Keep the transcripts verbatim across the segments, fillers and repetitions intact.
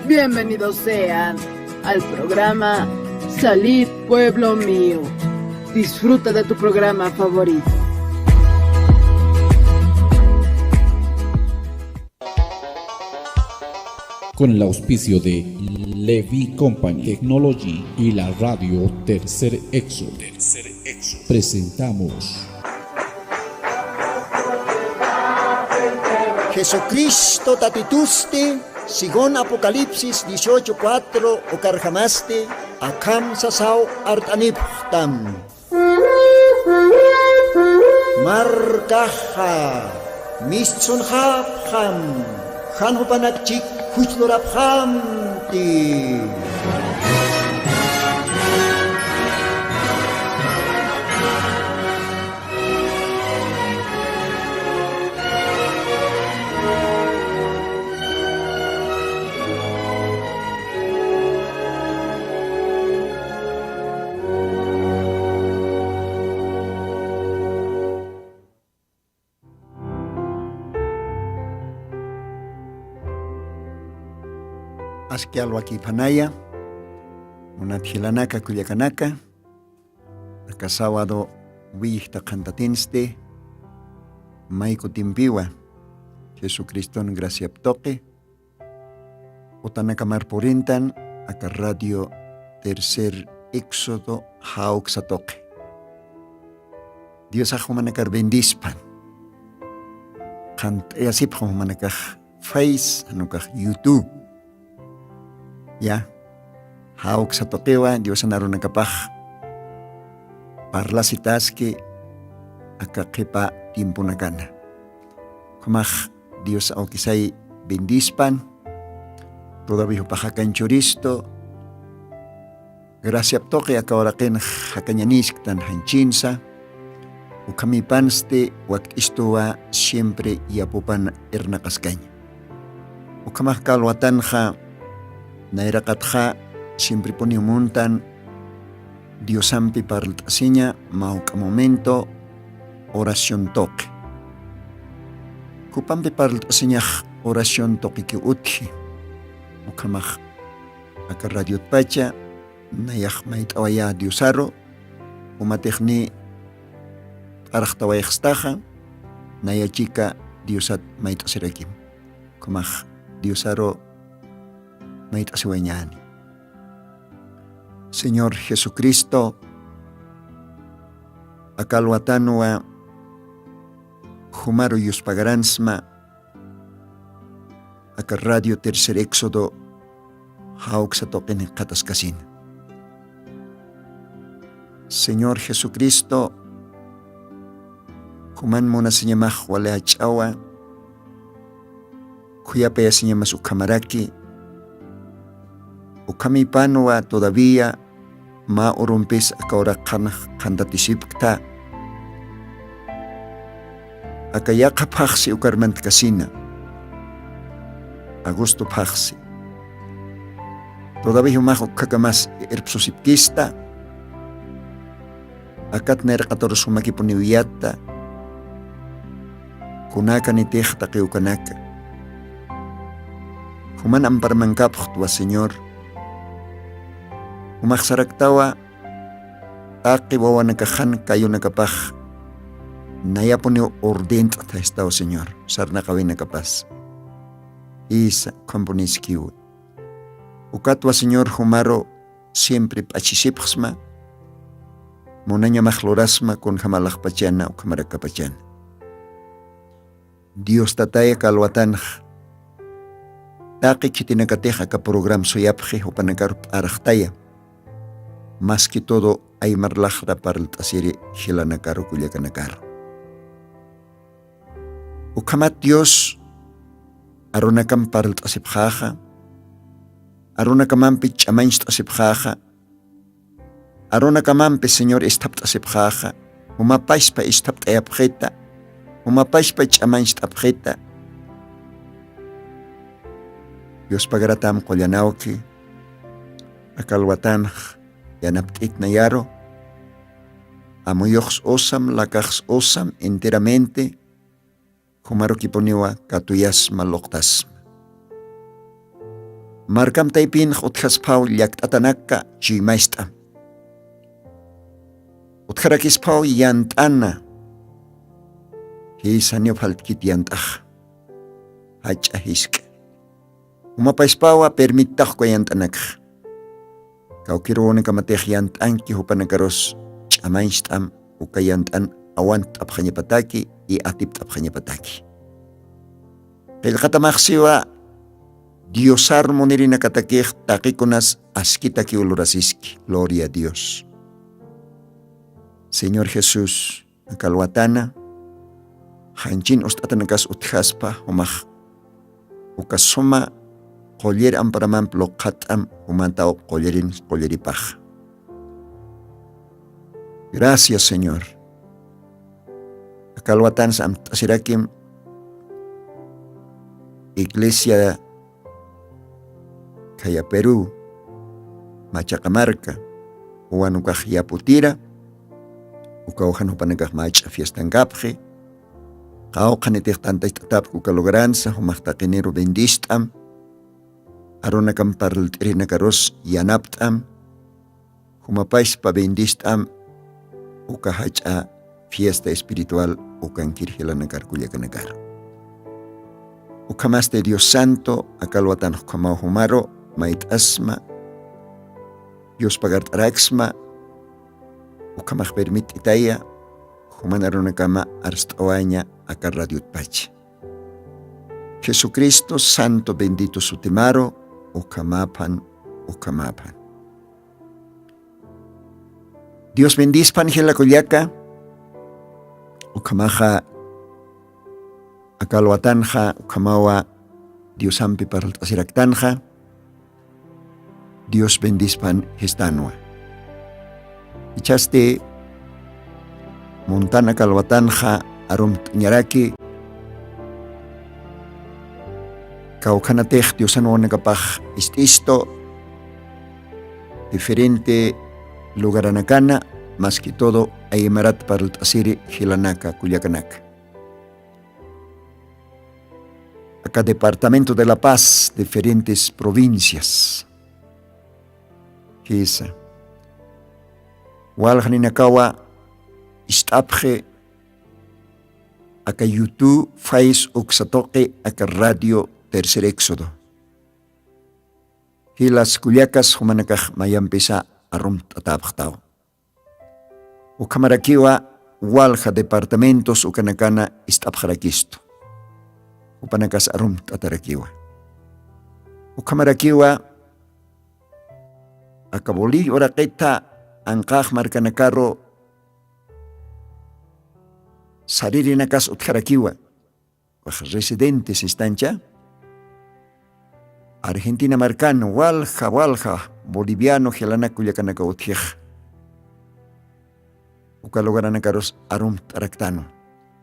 Bienvenidos sean al programa Salid, pueblo mío. Disfruta de tu programa favorito. Con el auspicio de Levi Company Technology y la radio Tercer Éxodo, presentamos Jesucristo tatitusti, según Apocalipsis dieciocho cuatro, ukarjamasti akham sasaw art'anipxtam. Markaxa mistsunxapxam, jan jupanakchik juchlurapxamti. Aski alwakïpanaya, munat jilanaka, kullakanaka, aka sábado willixta qhantatinsti, may kutimpiwa Jesucriston graciap tuqi, utanakamar purintan aka Radio Tercer Éxodo jawksa tuqi. Diosax jumanakar bendispan. Qhant'ayasipxam jumanakax Face, jan ukax YouTube. Ya, jawksa tuqiwa Diosan arunakapax parlasitaski aka qhipa tiemponakana. Ukhamax Dios awkisay bendispan. Todavía jupax jakañ churistu. Graciap tuqi aka uraqinx jakañanisktan janchinsa. Ukhamipansti wakt'istuwa siempre yapupan irnaqaskaña. Ukhamax aka alwatanxa nayraqatxa siemprepuniw muntan Diosampi parlt'asiña mawk'a momento oración tuqi. Jupampi parlt'asiñax oración tuqikiw utji. Ukhamax aka radiotpacha nayax mayt'awayä Diosaru, umatixni p'arxtawayxstaxa, naya chika Diosat mayt'asirakim. Ukhamax Diosaru mayt'asiwañäni. Señor Jesucristo, aka alwatanwa jumaru yuspagaransma, aka Radio Tercer Éxodo jawksa tuqin jikxataskasina. Señor Jesucristo, juman munasiñamax wali jach'awa, khuyapayasiñamas ukhamaraki, ukhamipanwa todavía mä urumpis aka uraqanx qhantatisipkta. Aka yaqha phaxsi ukar mantkasina. Agosto phaxsi. Todavía jumax ukhakamas irpsusipkista. Akat nayraqatarus jumakipuniw yatta. Kunaka nitix taqi ukanaka. Juman amparmankapxtwa, Señor. Jumax saraktawa taqi wawanakaxan kayunakapax nayapuniw ordent'ta istaw, Señor, sarnaqawinakapas. Isa, ukhampuniskiwi. Ukatwa, Señor, jumaru siempre p'achisipxsma, munañamax lurasma kunjamalaxpachana, ukhamaraqapachana. Dios Tatay, aka alwatanx taqi khitinakatix aka programa suyapxi, jupanakaru p'arxtaya. Más que todo, aymar laxra parlt'asiri jilanakaru, kullakanakaru. Ukhamat Dios, arunakam parlt'asipxäxa, arunakamampi ch'amañcht'asipxäxa, arunakamampi, Señor, isthapt'asipxäxa, jumapachpa isthapt'ayapxita, jumapachpa ch'amañcht'apxita. Yuspagaratam qullan awki, aka alwatanx yanapt'it nayaru, amuyuxs usam, lakaxs usam enteramente, jumarukipuniwa katuyasma, luqtasma. Markam taypinx utjasphaw llakt'atanaka chuymayst'am. Utjarakisphaw yant'ana. Jisa, niw faltkit yant'ax. Jach'a jisk'a. Jumapaspawa permittax uka yant'anakx. Kawkiruwanakamatix yant'anki jupanakarus ch'amañcht'am uka yant'an awantt'apxañapataki y atipt'apxañapataki. Qillqatamaxsiwa diosar munirinakatakix taqikunas askitakiw lurasiski. Gloria a dios. Señor jesús, aka alwatana janchin ust'atanakas utjaspa jumax uka suma qullir amparamamp luqhat'am jumantaw qullirin qulliripax. Gracias señor. Aka alwatansa amtt'asirakim iglesia khaya perú, machaqa marka uwan ukax yaputira. Ukaw jan jupanakax mach'a fiestankapxi. Qawqhanitix tantacht'atapki uka lugaransa jumax taqiniru bendist'am. Arunakam parlt'irinakarus yanapt'am. Jumapaspa bendist'am uka jach'a fiesta espiritual ukankir jilanakar kullakanakar. Ukhamasti dios santo aka alwatanx ukhamaw jumaru mayt'asma dios pagart'araksma. Ukhamax permitt'itaya juman arunakama arst'awaña aka radiotpacha. Jesucristo santo bendito sutimaru ukhamaphan ukhamaphan. Dios bendispan jila kullaka. Ukhamaxa aka alwatanxa ukhamawa diosampi parlt'asiraktanxa. Dios bendispan jistanwa. Ichhasti muntan aka alwatanxa arumt'añaraki. Kawkhanatix diosan wawanakapax ist'istu diferente lugaranakana, mas que todo aymarat parlt'asiri jilanaka kullakanaka. Aka departamento de la paz diferentes provincias. Jisa, walxninakawa ist'apxi aka yutu fais uksatuqi aka radio tercer éxodo. Jilas kullakas jumanakax mayampisa arumt'atapxtaw. Ukhamarakiwa walja departamentos ukanakana ist'apxarakistu. Jupanakas arumt'atarakiwa. Ukhamarakiwa aka bolillo uraqita anqax markanakaru saririnakas utjarakiwa. Residentes istancha argentina markan walja walja boliviano jilanak kullakanaka utjix. Uka lugaranakarus arumt'araktanwa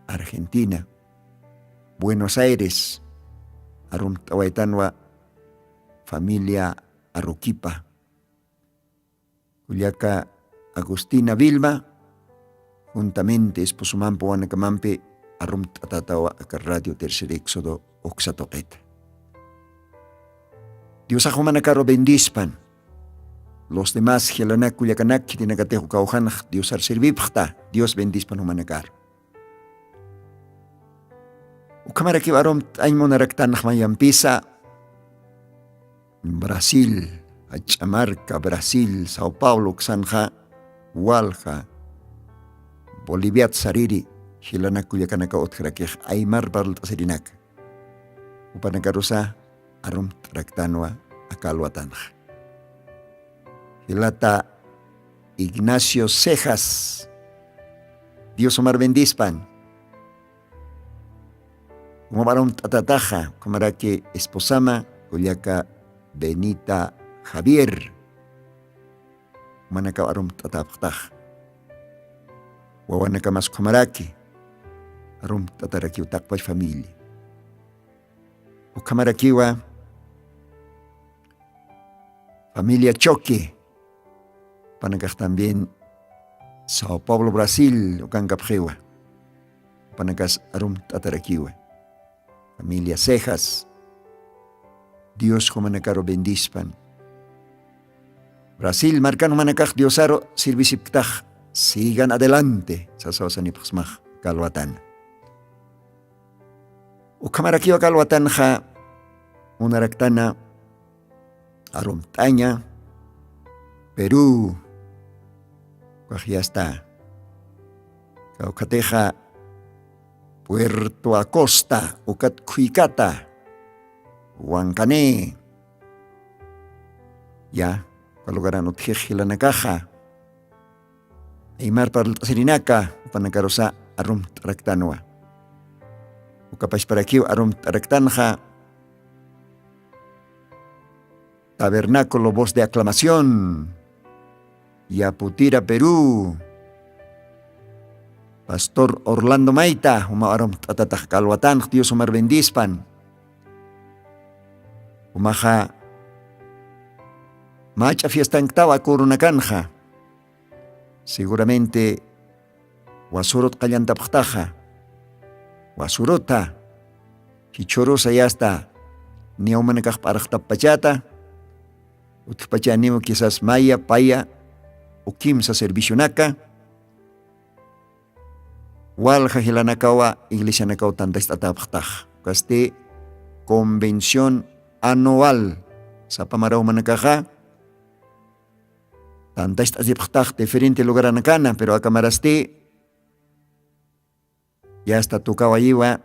argentina buenos aires arumt'awaytanwa. Familia aruquipa kullaka agustina vilma juntamente esposomampi wawanakamampi arumt'atatawa aka radio tercer éxodo uksatuqita. Diosax jumanakaru bendispan. Los demás jilanak kullakanak khitinakatix ukawjanax diosar servipxta. Dios bendispan jumanakaru. Ukhamarakiw arumt'añ munaraktanx mayampisa brasil, jach'a marka brasil sao paulo uksanxa walja boliviat sariri jilanak kullakanaka utjarakix aymar parlt'asirinaka. Jupanakarusa arumt'araktanwa aka alwatanxa. Jilata ignacio cejas dios umar bendispan. Jumaw arumt'atataxa ukhamaraki esposama kullaka benita javier. Jumanakaw arumt'atapxtaxa wawanakamas ukhamaraki arumt'atarakiw taqpach familia. Ukhamarakiwa familia choque panakax también sao paulo brasil ukankapxiwa. Panakas arumt'atarakiwa familia cejas. Dios jumanakaru bendispan. Brasil markan jumanakax diosaru sirvisipktax, sigan adelante sasawasanipxsmax kalwatana. Ukhamarakiwa kalwatanxa munaraktana arumt'aña peru kaxyasta kawkhatixa puerto acosta ukat khuykata wankani ya kalugaran utjix jilanakaxa aymar parlt'asirinaka upanakarusa arumt'araktanwa. Ukapashparakiw arumt'araktanxa tabernaculo voz de aclamación yaputira peru pastor orlando mayta juma arumt'atatax kalwatanx dios jumar bendispan. Jumaxa mach'a fiestanktaw akurunakanxa seguramente wasurut qallantapxtaxa wasuruta jichhurusa yasta niyawmanakax p'arxtapachata utjpachaniw kisas maya paya ukimsa servicionaka walja jilanakawa iglesianakaw tantast'atapxtax kasti convención anual sapamarawmanakaxa tantast'asipxtax diferente lugaranakana pero akamarasti yasta tukawayiwa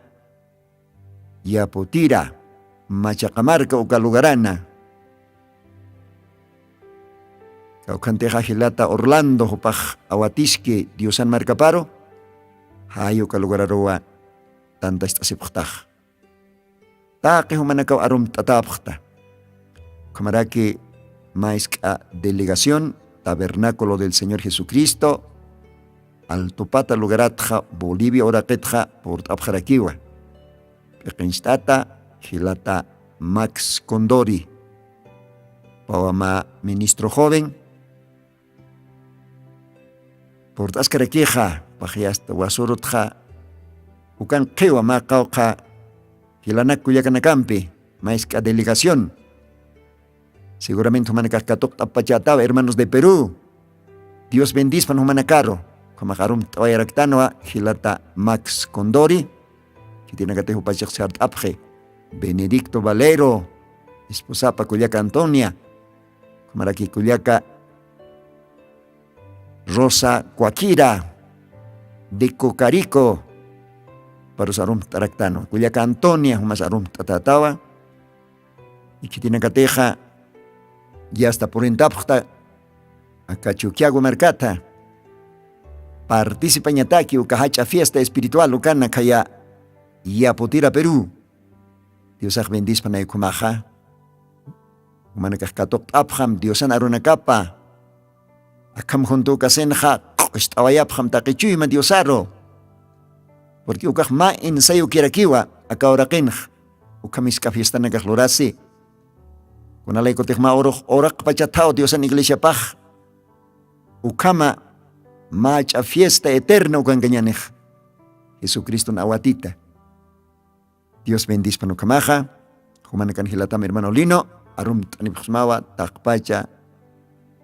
yaputira machaqamarka uka lugarana kawkhantixa jilata orlando jupax awatiski diosan markaparu jayuka lugararuwa tantast'asipxtax taqi jumanakaw arumt'atapxta. Ukhamaraki maysk'a delegación tabernaculo del señor jesucristo altupata lugaratxa bolivia uraqitxa purt'apxarakiwa p'iqincht'ata jilata max condori pawama ministro joven purt'askarakixa paxyasta wasurutxa ukan qhiwa mä qawqha jilanak kullakanakampi maysk'a delegación seguramente jumanakax katuqt'apachätawa hermanos de perú dios bendispan jumanakaru ukhamax arumt'awayaraktanwa jilata max condori khitinakatix jupachax sart'apxi benedicto valero esposapa kullaka antonia ukhamaraki kullaka rosa cuaquira de cocarico parus arumt'araktanwa kullaka antonia jumas arumt'atätawa ikhitinakatixa yasta purintapxta aka chukiago markata participañataki uka jach'a fiesta espiritual ukana khaya yaputira perú diosax bendispanay ukhumaxa umanakax katuqt'apxam diosan arunakapa akham juntukasinxa q'ust'awayapxam taqichuyma diosaru porque ukax mä ensayukirakiwa aka uraqinx ukham isk'a fiestanakax lurasi kunalaykutix mä urux uraqpachathaw diosan iglesiapax ukhama mach'a fiesta eterna ukankañanix jesucriston awatita dios bendispan ukhamaxa jumanakan jilatam hermano lino arumt'anipxsmawa taqpacha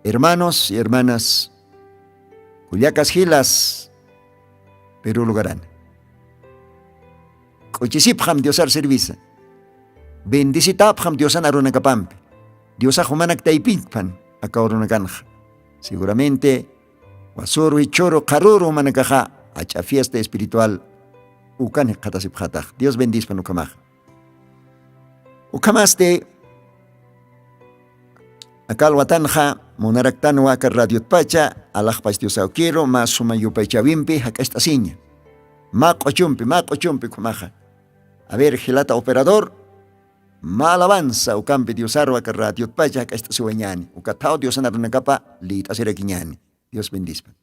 hermanos y hermanas kullakas jilas perú lugarana k'uchisipxam diosar servisa bendisitapxam diosan arunakapampi diosax jumanak taypinpan aka urunakanxa seguramente wasuru ichhuru qharuru jumanakaxa ach'a fiesta espiritual ukan jikxatasipxatax dios bendispan ukhamaxa ukhamasti aka alwatanxa munaraktanwa aka radiotpacha alaxpach diosawkiru mä suma yupaychäwimpi jak'acht'asiña mä q'uchumpi mä q'uchumpi ukhamaxa a ver jilata operador mä alabanza ukampi diosaru aka radiotpacha jak'acht'asiwañäni uka thaw diosan arunakapa liyt'asirakiñäni dios bendispan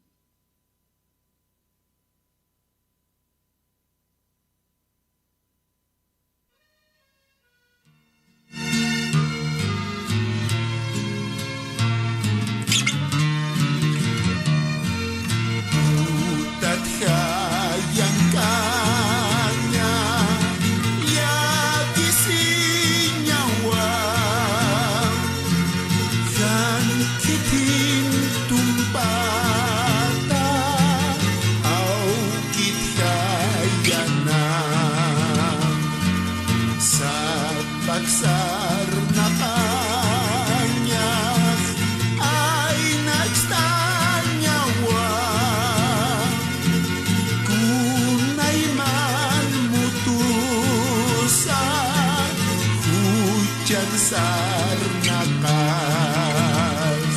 Arnaqas,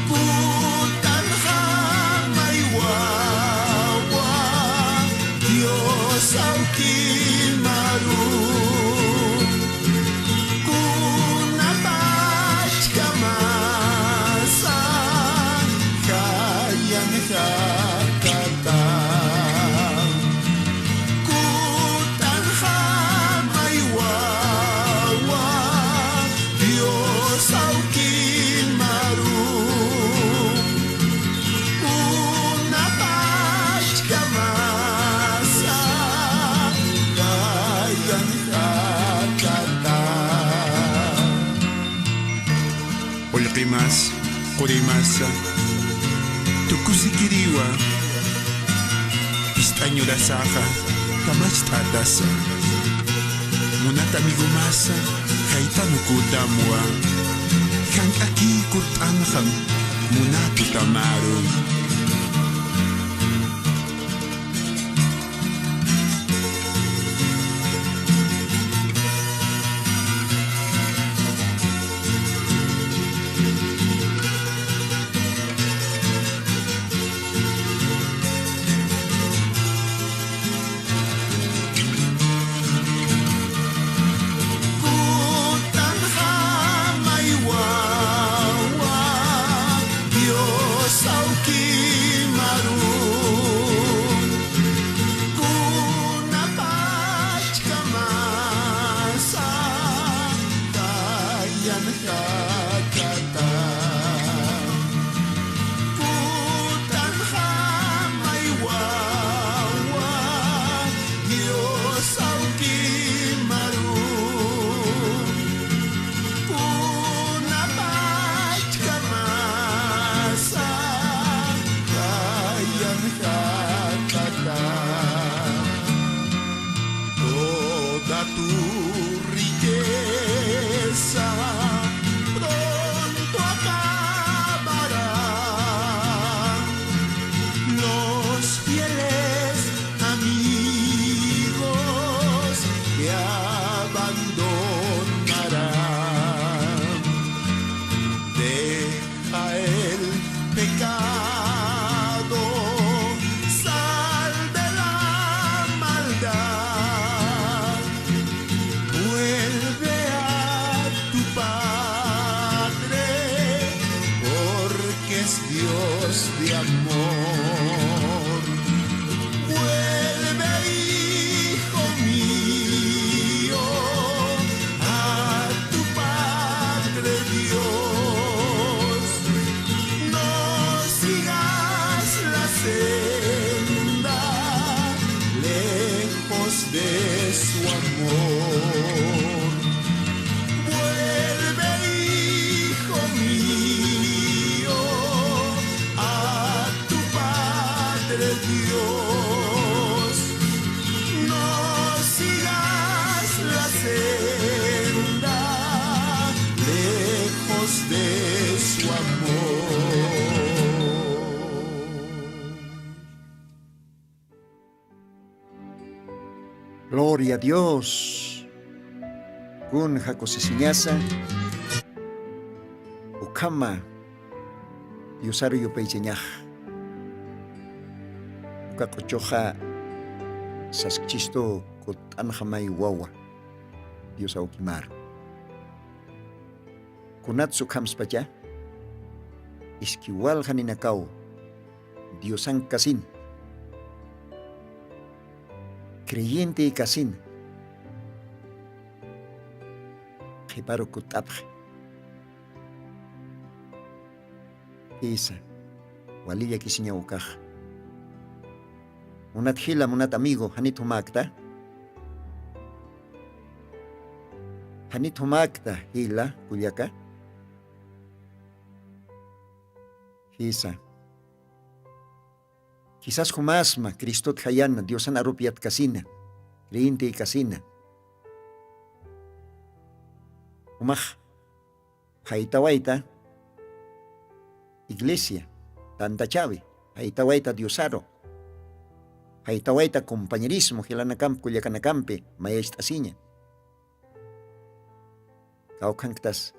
kutanxamay wawa, Dios awki maru, kunapachkamasa, jayan jakata. Kutanxamay wawa, Dios awki maru, kunapachkamasa, jayan jakata. Qullqimas, qurimasa, tukusikiriwa, ist'añurasaxa, kamacht'atasa. Munat amigomasa, jaytanukutamwa, jank'akï kutt'anxam, munatutamaru. Kutanxamay wawa, Dios awki maru, kunapachkamasa, jayan jakata. Kutanxamay wawa, Dios awki maru, kunapachkamasa, jayan jakata. Toda tu riqueza pronto acabará. Los fieles amigos te abandonarán. Deja el pecado, sal de la maldad, vuelve a tu Padre, porque es Dios de amor. Vuelve, hijo mío, a tu Padre Dios. No sigas la senda lejos de su amor. Vuelve, hijo mío, a tu Padre Dios. No sigas la senda lejos de su amor. Gloria a Dios. Kunja kusisiñasa. Ukhama Diosaru yupaychañax. Uka q'uchuxa saskchistu kutt'anxamay wawa Dios awkimaru. Kunatsa ukhamspacha iski walja ninakaw Diosank kasina, creyentey kasina, qhiparu kutt'apxi. Jisa, wali llakisiñaw ukax. Munat jila, munat amigo, janit jumäkta? Janit jumäkta, jila, kullaka? Jisa. Quizás jumasma Cristot jayana, Diosan arupi yatkasina, creyentey kasina. Jumax phaytawayta iglesia tantachäwi, phaytawayta Diosaru, phaytawayta compañerismo jilanakampi, kullakanakampi mayacht'asiña. Awkhanktas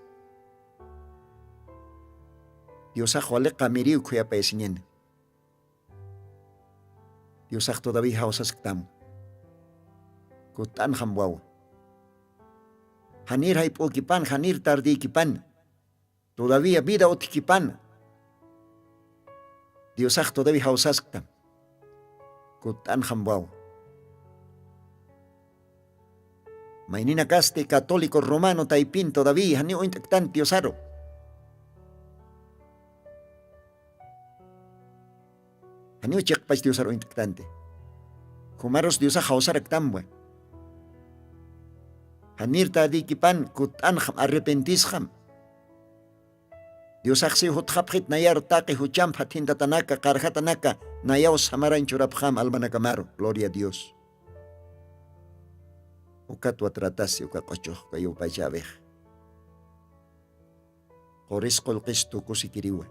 diosax waliqa miriw khuyapayasiñana. Diosax todaví jawsasktam. Kut'anxam wawa. Janir jayp'ukipan janir tardïkipan. Todavía vida utjkipana. Diosax todavía jawsasktam. Kut'anxam wawa. Mayninakasti católico romano taypin todavía janiw uñt'aktanti diosaru. Janiw chiqpach diosar uñt'ktanti. Jumarus diosax jawsaraktamwa. Janir tadikipan kut'anxam arrepentisxam. Diosaxsiw jutxapxit nayaru taqi juchamp jathintatanaka qarjatanaka nayaw samaran churapxam almanakamaru gloria a dios. Ukatwa tratasi uka q'uchux uka yupaychawix. Quris qullqis tukusikiriwa.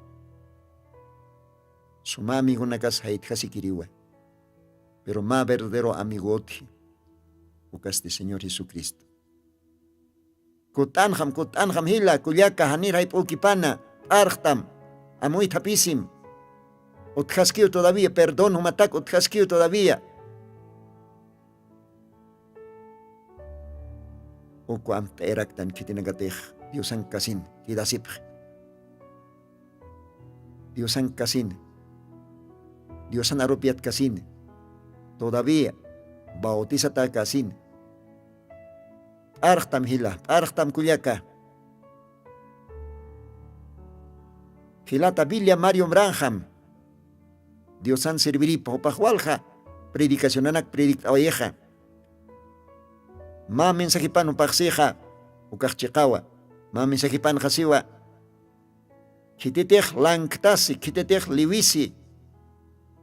Suma amigonakas jaytjasikiriwa. Pero mä verdadero amigo utji. Ukasti señor jesucristo. Kut'anxam kut'anxam jila kullaka janir jayp'ukipana. P'arxtam. Amuythapisim. Utjaskiw todavía perdón jumatak utjaskiw todavía. Uku amt'ayaraktan khitinakatix diosan kasin quedasipxi. Diosan kasin. Diosan arupiat kasin. Todavía bautizata kasin. P'arxtam jila p'arxtam kullaka. Jilata biblia mario mranxam. Diosan sirviripa jupax walja predicacionanak predikt'awayixa. Mä mensajipan jupaxsixa ukax chiqawa. Mä mensajipanxa siwa. Khititix lanktasi khititix liwisi.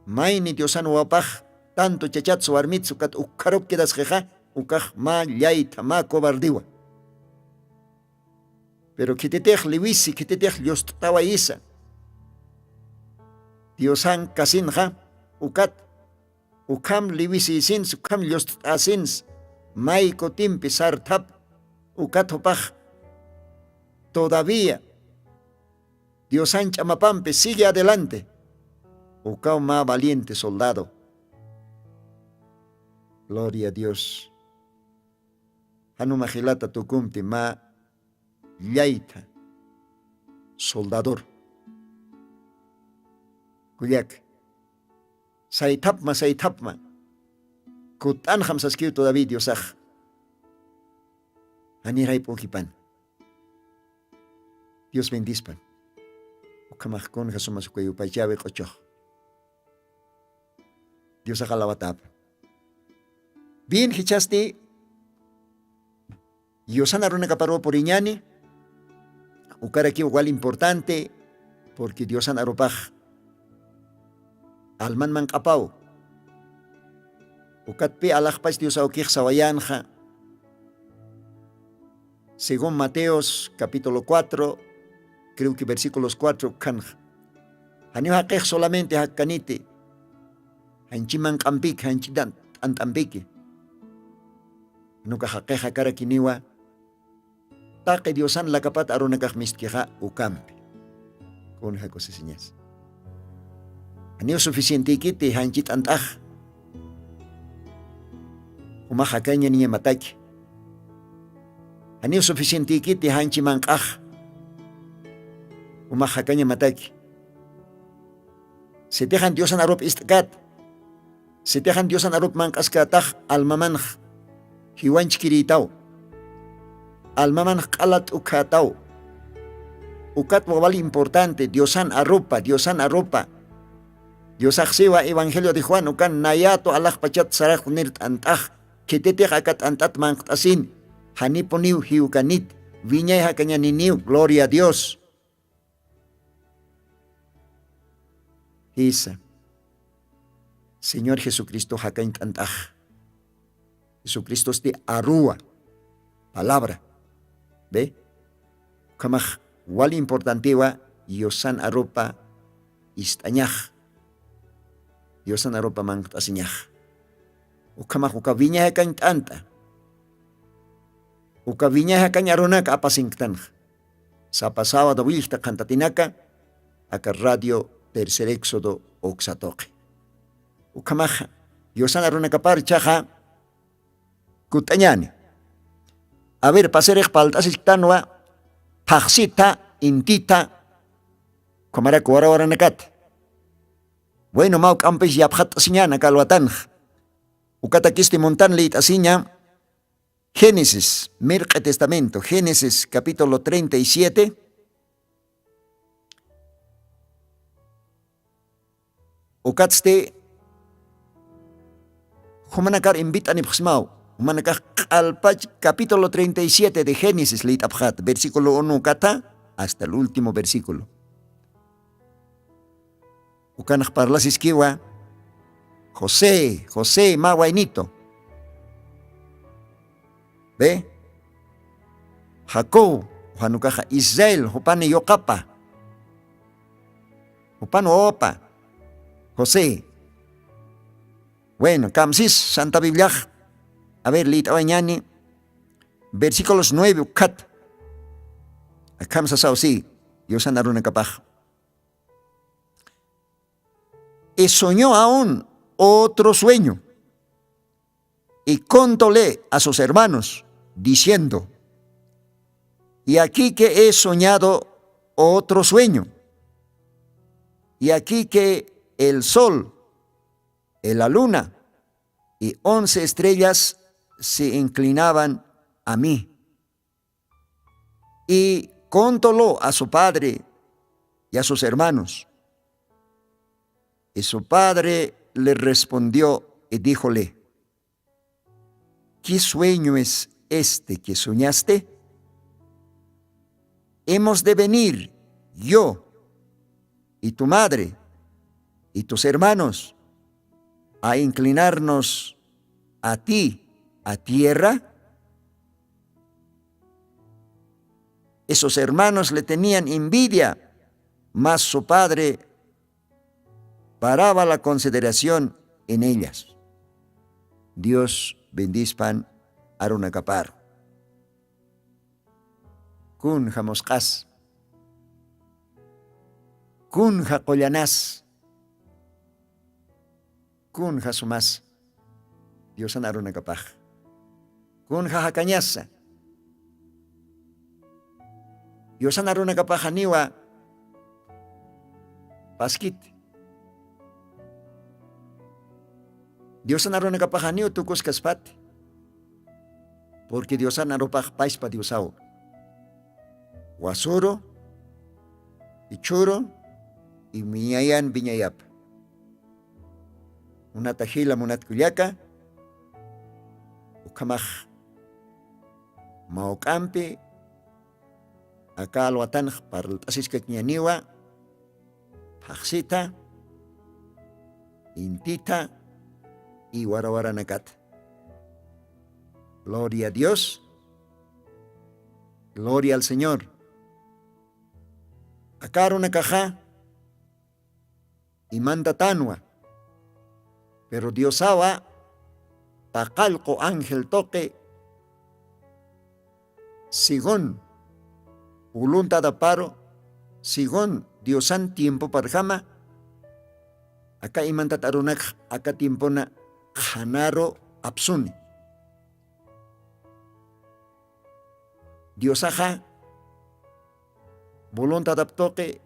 Mayni diosan wapax tantu chachatsu warmitsu ukat ukkharup quedasqixa ukax mä llaytha mä cobardiwa. Pero khititix liwisi khititix llust'tawayisa. Diosan kasinxa ukat ukham liwisisins ukham llust'asins may kutimpi sarthap ukat jupax todavía diosan ch'amapampi sigue adelante. Ukaw mä valiente soldado. Gloria a dios. Januma jilata tukumti mä llaytha soldador. Kullaka saythapma saythapma. Kut'anxam saskiw todavía diosax. Janir jayp'ukipan. Dios bendispan. Ukhamax kunja sumas uka yupaychawi q'uchux. Diosax alawatapa. Bien jichhasti diosan arunakaparuw puriñani. Ukarakiw wal importante. Porque diosan arupax alman manq'apaw. Ukatpi alaxpach dios awkix sawayanxa. Según mateos capítulo cuatro, creo que versículos cuatro ukhanxa. Janiw jaqix solamente jakkaniti janchi manq'ampiki janchi t'ant'ampiki. Nuka jaqix jakarakiniwa taqi diosan lakapat arunakax mistkixa ukampi. Kunja kusisiñas. Janiw suficientikiti janchi t'ant'ax. Umax jakaña niñamataki. Janiw suficientikiti janchi manq'ax. Umax jakañamataki. Sitixan diosan arup ist'kat sitixan diosan arup manq'askatax almamanx jiwanchkiriytaw. Almamanx q'alat t'ukjataw. Ukat wawal importante diosan arupa diosan arupa. Diosaxsiwa evangelio de juan ukan nayatu alaxpachat saraxta nir t'ant'ax. Khititix aka t'ant'at manqt'asin janipuniw jiwkanit. Wiñay jakañaniniw gloria a dios. Jisa. Señor jesucristo jakañ t'ant'ax. Jesucristosti aruwa palabra. Be ukhamax wal importantiwa yusan arupa ist'añax. Yusan arupa manqt'asiñax. Ukhamax uka wiña jakañ t'ant'a. Uka wiñay jakañ arunaka apasinktanxa. Sapa sawada willkta qhantatinaka aka radio tercer éxodo uksatuqi. Ukhamaxa yusan arunakapar chaxa kut'añani. Aver pasirix palt'asichktanwa phaqsita intita ukhamaraka warawaranakata. Waynu mawk'ampis yapxat'asiñana kalwatanxa. Ukatakisti muntan liyt'asiña génesis mirq'i testamento génesis capítulo treinta y siete. Ukatsti jumanakar invit'anipxsmaw. Jumanakax q'alpach capítulo treinta y siete de génesis liyt'apxat versículo uno ukata hasta el último versículo. Ukanax parlasiskiwa josé josé mä waynito. Ve jacob juanukaxa israel jupani yuqapa jupan wawapa josé. Bueno kamsis santa bibliax. A ver lït'awañani versículos nueve ukhat. Akham sasaw si yusan arunakapax. Y soñó aún otro sueño y contole a sus hermanos diciendo, y aquí que he soñado otro sueño y aquí que el sol y la luna y once estrellas se inclinaban a mí. Y contolo a su padre y a sus hermanos. Y su padre le respondió y díjole, qué sueño es este que soñaste? Hemos de venir yo y tu madre y tus hermanos a inclinarnos a ti a tierra. Esos hermanos le tenían envidia, mas su padre paraba la consideración en ellas. Dios bendispan arunakaparu. Kun jamusq'as kun jaqullanas kun jasumas. Diosan arunakapax kun jajakañasa. Diosan arunakapaxaniwa paskit. Diosan arunakapaxaniw tukuskaspati. Purqui diosan arupax payspa diosaw wasuru ichhuru iwiñayan wiñayapa. Munata jila munatkullaka ukhamax mawk'ampi aka alwatanx parlt'asiskakiñaniwa phaqsita intita iwarawaranakata. Gloria a dios. Gloria al señor. Aka arunakaxa imantatanwa. Pero diosawa paqallqu ángel tuqi según voluntadaparu según diosan tiempoparjama aka imantat arunakx aka tiempona qhanaru apsuni. Diosaxa voluntadap tuqi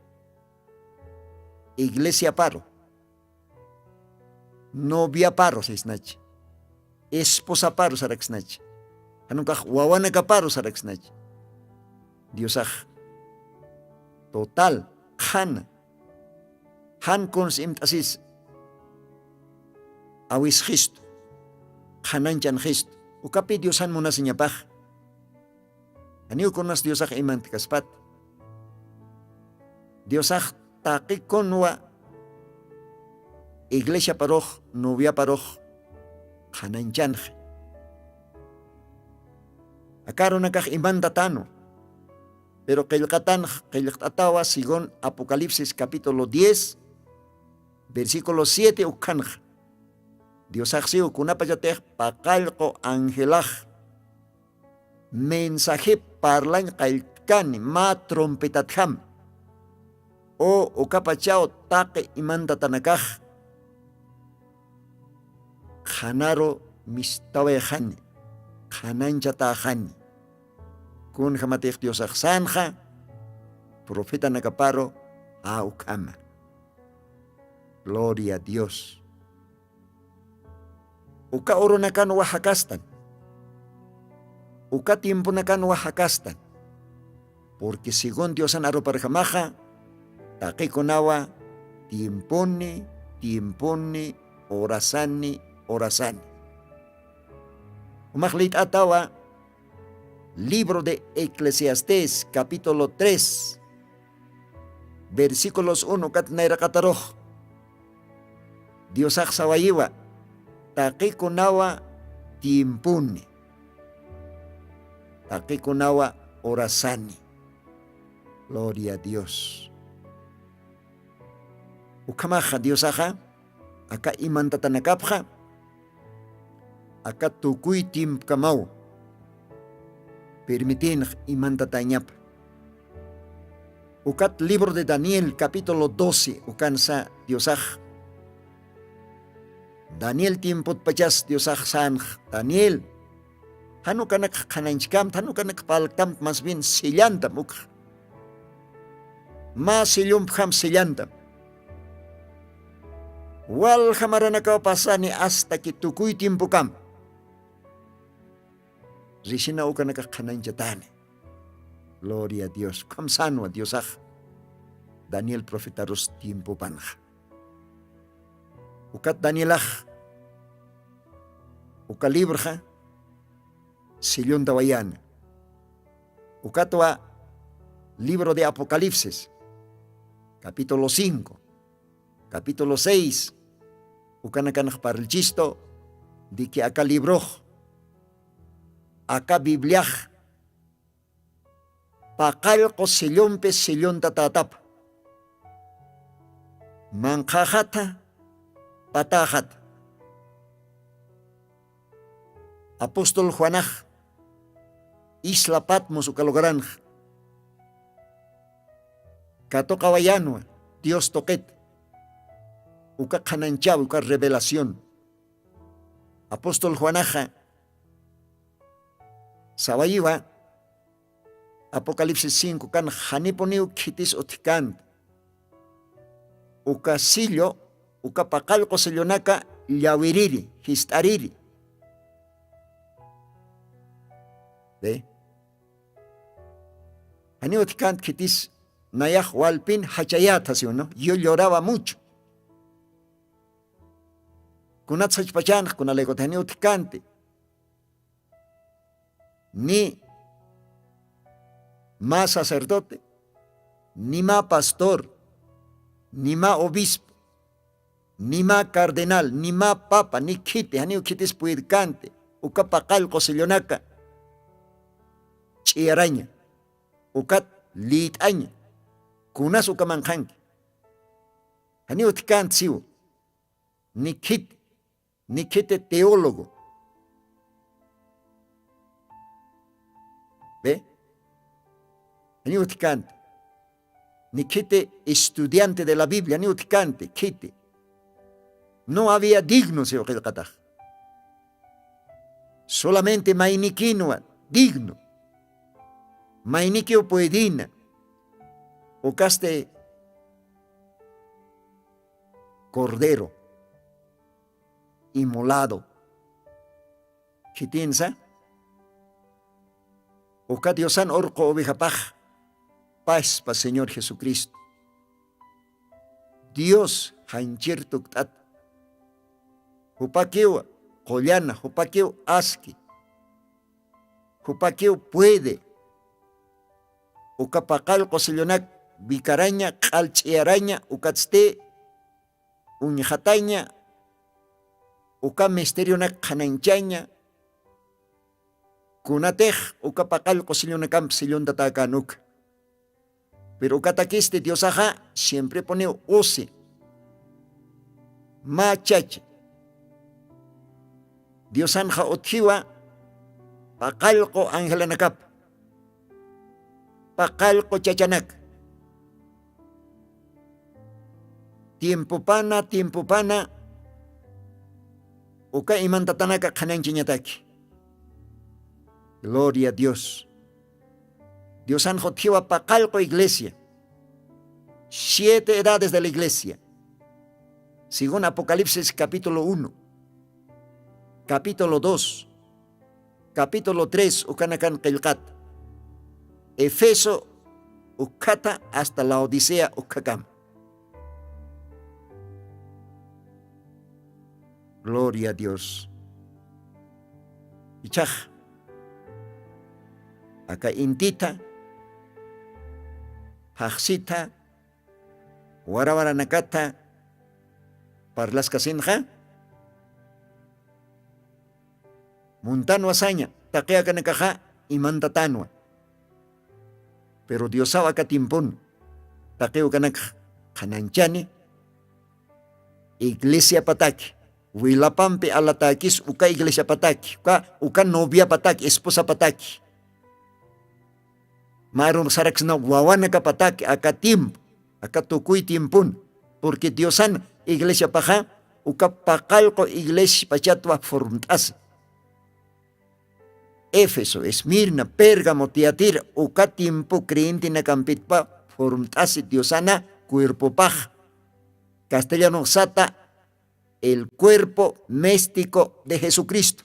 iglesiaparu noviaparu sisnachi esposaparu saraksnachi janukax wawanakaparu saraksnachi. Diosax total qhana jan kuns imt'asis awisxistu qhananchanxistu ukapi diosan munasiñapax. Janiw kunas diosax imantkaspat diosax taqi kunwa iglesiaparux noviaparux qhananchanxi. Aka arunakax imantatanwa pero qillqatanx qillqt'atawa según apocalipsis capítulo diez versículo siete ukkhanxa. Diosaxsiw kunapachatix paqallqu angelax mensajip parlañ qalltkani mä trompetatjam. U ukapachaw taqi imantatanakax qhanaru mistawayxani, qhanañchatäxani. Kunjamatix diosaxsanxa profetanakaparu awkhama. Gloria a dios. Uka urunakan wajakastan, uka tiemponakan wajakastan. Purqui según diosan aruparjamaxa taqikunawa tiemponi, tiemponi, urasani, urasani. Umax lit'atawa libro de eclesiastés capítulo tres, versículos uno kat nayraqatarux diosax sawayiwa, taqikunawa tiemponi, taqikunawa urasani. Gloria a dios. Ukhamaxa diosaxa aka imantatanakapxa aka tukuy tiempkamaw permitinx imantatañapa. Ukat libro de daniel capítulo doce ukansa diosax daniel tiempotpachas diosax sanx daniel, janukanakx qhananchkamta janukanakx palktamta mas bien sellantam ukx mä sellumpjam sellantam. Walja maranakaw pasani asta ki tukuy tiempokam risina ukanakax qhanañchatani. Gloria a dios ukham sanwa diosax daniel profetarus tiempopanxa. Ukat danielax uka librxa selluntawayana. Ukatwa libro de apocalipsis capítulo cinco, capítulo seis ukanakanax parlchistu diki aka librox aka bibliax paqallqu sellumpi selluntatätapa. Manqhaxatha patäxatha. Apóstol juanax isla patmos uka lugaranx katuqawayanwa dios tuqit uka qhananchawi uka revelación. Apóstol juanaxa sawayiwa apocalipsis cinco kan janipuniw khitis utjkanta uka sillo uka paqallqu sillonaka llawiriri jist'ariri. Janiw utjkanta khitis nayax walpin jachayätha siwno yu llorawa muchu. Kunat sachpachanx kunalaykut janiw utjkanti ni mä sacerdote ni mä pastor ni mä obispo ni mä cardenal ni mä papa ni khiti janiw khitis puydkanti uka paqallqu sellonaka ch'iyaraña ukat lït'aña. Kunas ukaman qhanki janiw utjkant siw ni khiti ni khiti teólogo. Ve janiw utjkant ni khiti estudiante de la biblia janiw utjkanti khiti. No había digno siw qillqatax solamente maynikinwa digno maynikiw puedina ukasti cordero imolado. Khitinsa uka diosan urqu ovejapax paspa señor jesucristo dios janchir tukt'ata. Jupakiw qullana jupakiw aski jupakiw puede uka paqallqu sellonak vikaraña q'al ch'iyaraña ukatsti uñjataña uka misterionak qhananchaña. Kunatix uka paqallqu sellonakamp selluntatäkän uka pero ukatakisti diosaxa siemprepuniw usi mä chacha. Diosanxa utjiwa paqallqu angelanakapa, paqallqu chachanaka, tiempopana tiempopana uka imantatanaka qhanañchañataki. Gloria a Dios. Diosan jutjiwa paqallqu iglesia, siete edades de la iglesia, según Apocalipsis capítulo uno, capítulo dos, capítulo tres ukanakan qillqata, Efeso ukhata hasta Laodicea ukhakama. Gloria a Dios. Ichax aka intita phaxsita warawaranakata parlaskasinxa, muntanwa saña taqiwakanakaxa imantatanwa. Pero diosaw aka timpun taqiwakanakx qhananchani iglesiapataki, wilapampi alatakis uka iglesiapataki uka uka noviapataki esposapataki, marumsaraksna wawanakapataki aka tiempo, aka tukuy tiempon. Purqui diosan iglesiapaxa uka paqallqu iglesiapachatwa formt'asi. Efeso, esmirna, pérgamo, tiatira uka tiempo creyentenakampitpa formt'asi diosana cuerpopax, castellanoxsata el cuerpo místico de jesucristo.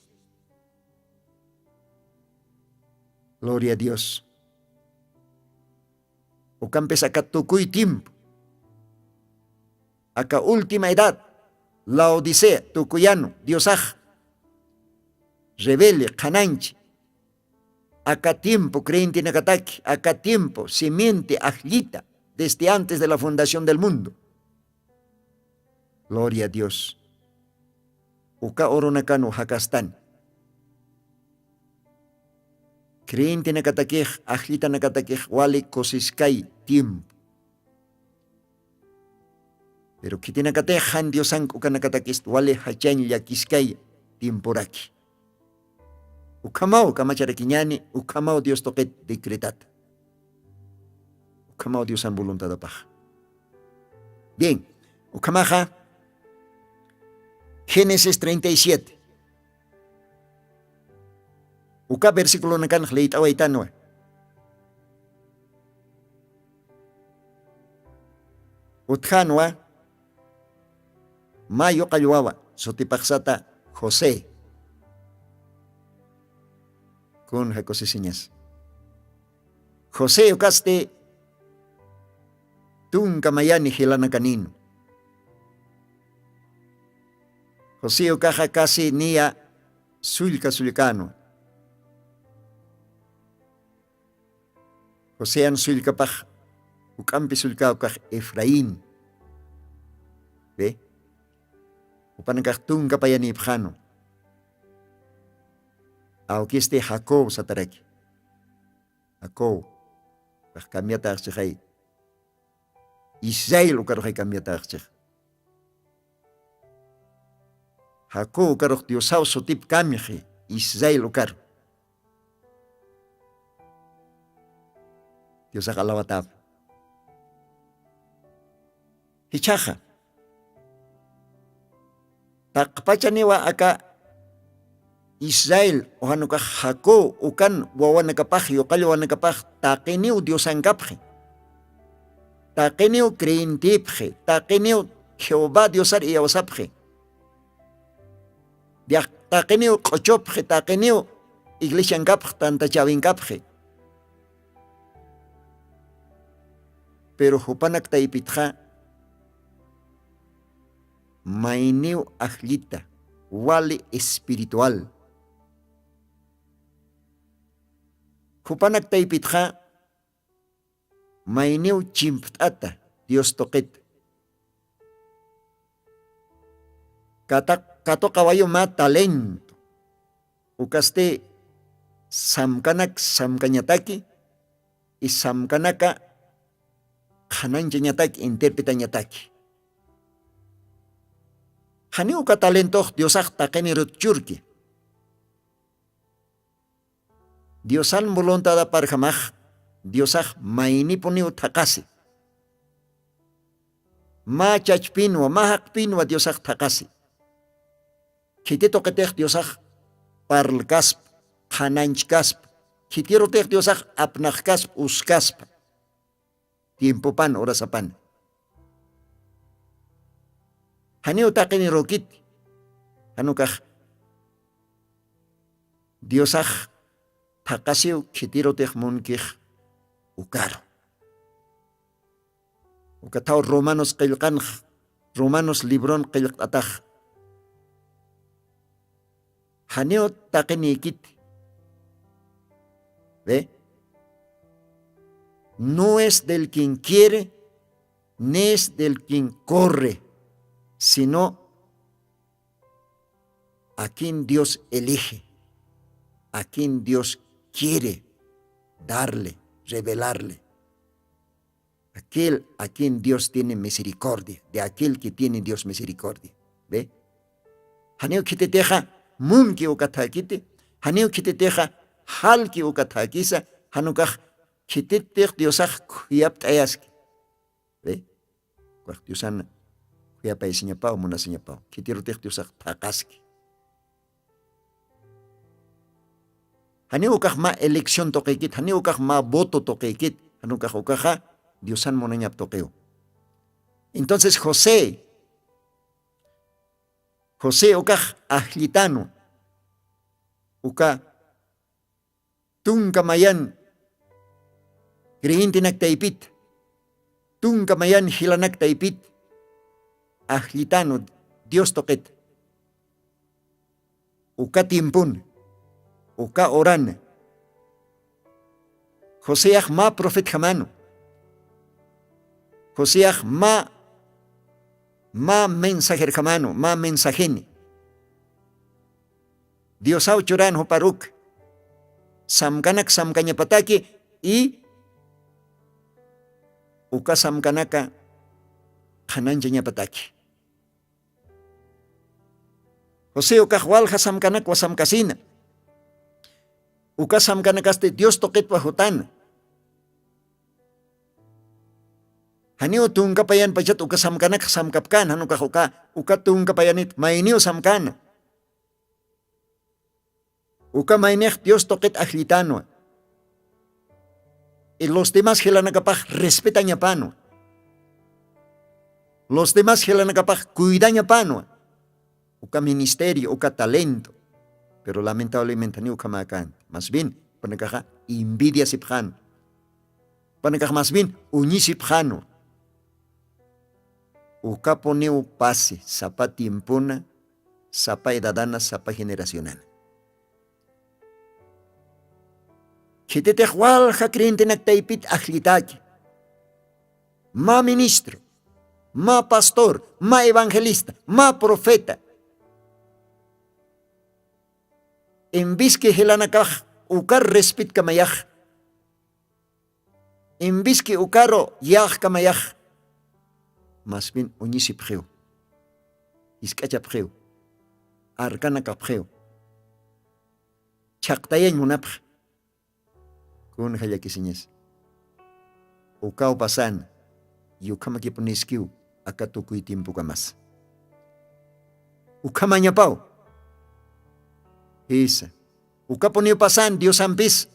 Gloria a dios. Ukampis aka tukuy tiempo, aka última edad, laodicea tukuyanu diosax rebele qhananchi, aka tiempo creyentenakataki aka tiempo simiente ajllita desde antes de la fundación del mundo. Gloria a dios. Uka urunakanu jakastan creyentenakatakix ajllitanakatakix wali kusiskay tiempo. Pero khitinakatix jan diosank ukanakatakist wali jachañ llakiskay tiemporaki. Ukhamaw kamacharakiñani ukhamaw dios tuqit decretata. Ukhamaw diosan voluntadapax. Bien. Ukhamaxa génesis treinta y siete uka versiculonakanx leyt'awaytanwa. Utjanwa mayu qallwawa sutipaxsata josé. Kun jakusisiñas josé ukasti tunka mayani jilanakaninu. José ukaxa kasi niya sullka sullkanwa. Josean sullkapax uk'ampi sullka ukax efraín. Be upanakax tunka payanipxanu. Awkisti jacob sataraki. Jacob kax cambiataxchixay. Israel ukaruxay cambiataxchix. Jacob ukarux diosaw sutip kamixi israel ukaru. Diosax alawatap. Jichhaxa taqpachaniwa aka israel uxanukax jacob ukan wawanakapax yuqall wawanakapax taqiniw diosankapxi. Taqiniw creyentipxi taqiniw jehová diosar iyawsapxi. Taqiniw q'uchupxi taqiniw iglesiankapxi tantachawinkapxi. Pero jupanak taypitxa mayniw ajllita wali espiritual. Jupanak taypitxa mayniw chimpt'ata dios tuqita. Katuqawayu mä talento ukasti samkanak samkañataki y samkanaka qhananchañataki interpretañataki. Janiw uka talentox diosax taqinirut churki. Diosan voluntadaparjamax diosax maynipuniw thaqasi. Mä chachpinwa mä jaqpinwa diosax thaqasi. Khiti tuqitix diosax parlkaspa, qhananchkaspa. Khitirutix diosax apnaxkaspa uskaspa. Tiempopan urasapan janiw taqinirukiti. Janukax diosax thaqasiw khitirutix munkix ukaru. Ukathaw romanos qillqanx romanos libron qillqt'atax janiw taqinïkiti. Ve, no es del quien quiere ni es del quien corre, sino a quien dios elige, a quien dios quiere darle, revelarle. Aquel a quien dios tiene misericordia de aquel que tiene dios misericordia. Ve, janiw khititixa munki ukathakiti. Janiw khititixa jalki ukathakisa. Janukax khititix diosax khuyapt'ayaski. Ve, ukax diosana khuyapaysiñapaw munasiñapaw khitirutix diosax thaqaski. Janiw ukax mä elección tuqikit janiw ukax mä voto tuqikit. Janukax ukaxa diosan munañap tuqiw. Entonces josé josé ukax ajllitanwa. Uka tunka mayan creyentenaktaypit tunka mayan jilanaktaypit ajllitanwa dios tuqita. Uka tiempona uka urana joseax mä profetjamanu. Joseax mä mä mensajerjamanu mä mensajeni. Diosaw churan juparuk samkanak samkañapataki i uka samkanaka qhananchañapataki. José ukax walja samkanakwa samkasina. Uka samkanakasti dios tuqitwa jutana. Janiw tunka payanpachat uka samkanakxa samkapkän janukax uka uka tunka payanit mayniw samkäna. Uka maynix dios tuqit ajllitanwa. Y los demás jilanakapax respetañapanwa. Los demás jilanakapax cuidañapanwa. Uka ministerio uka talento. Pero lamentablemente janiw ukhamäkänti mas bien jupanakaxa envidiasipxänwa. Jupanakax mas bien uñisipxänwa. Ukapuniw pasi sapa tiempona sapa edadana sapa generacionana. Khititix walja creyentenaktaypit ajllitaki mä ministro mä pastor mä evangelista mä profeta. Enviski jilanakax ukar respetkamayax enviski ukaru yäxkamayax mas bien uñisipxiw jisk'achapxiw arkanakapxiw. Chhaqtayañ munapxa. Kunja llakisiñas ukaw pasana yukhamakipuniskiw aka tukuy tiempokamasa. Ukhamañapaw jisa ukapuniw pasan diosampis.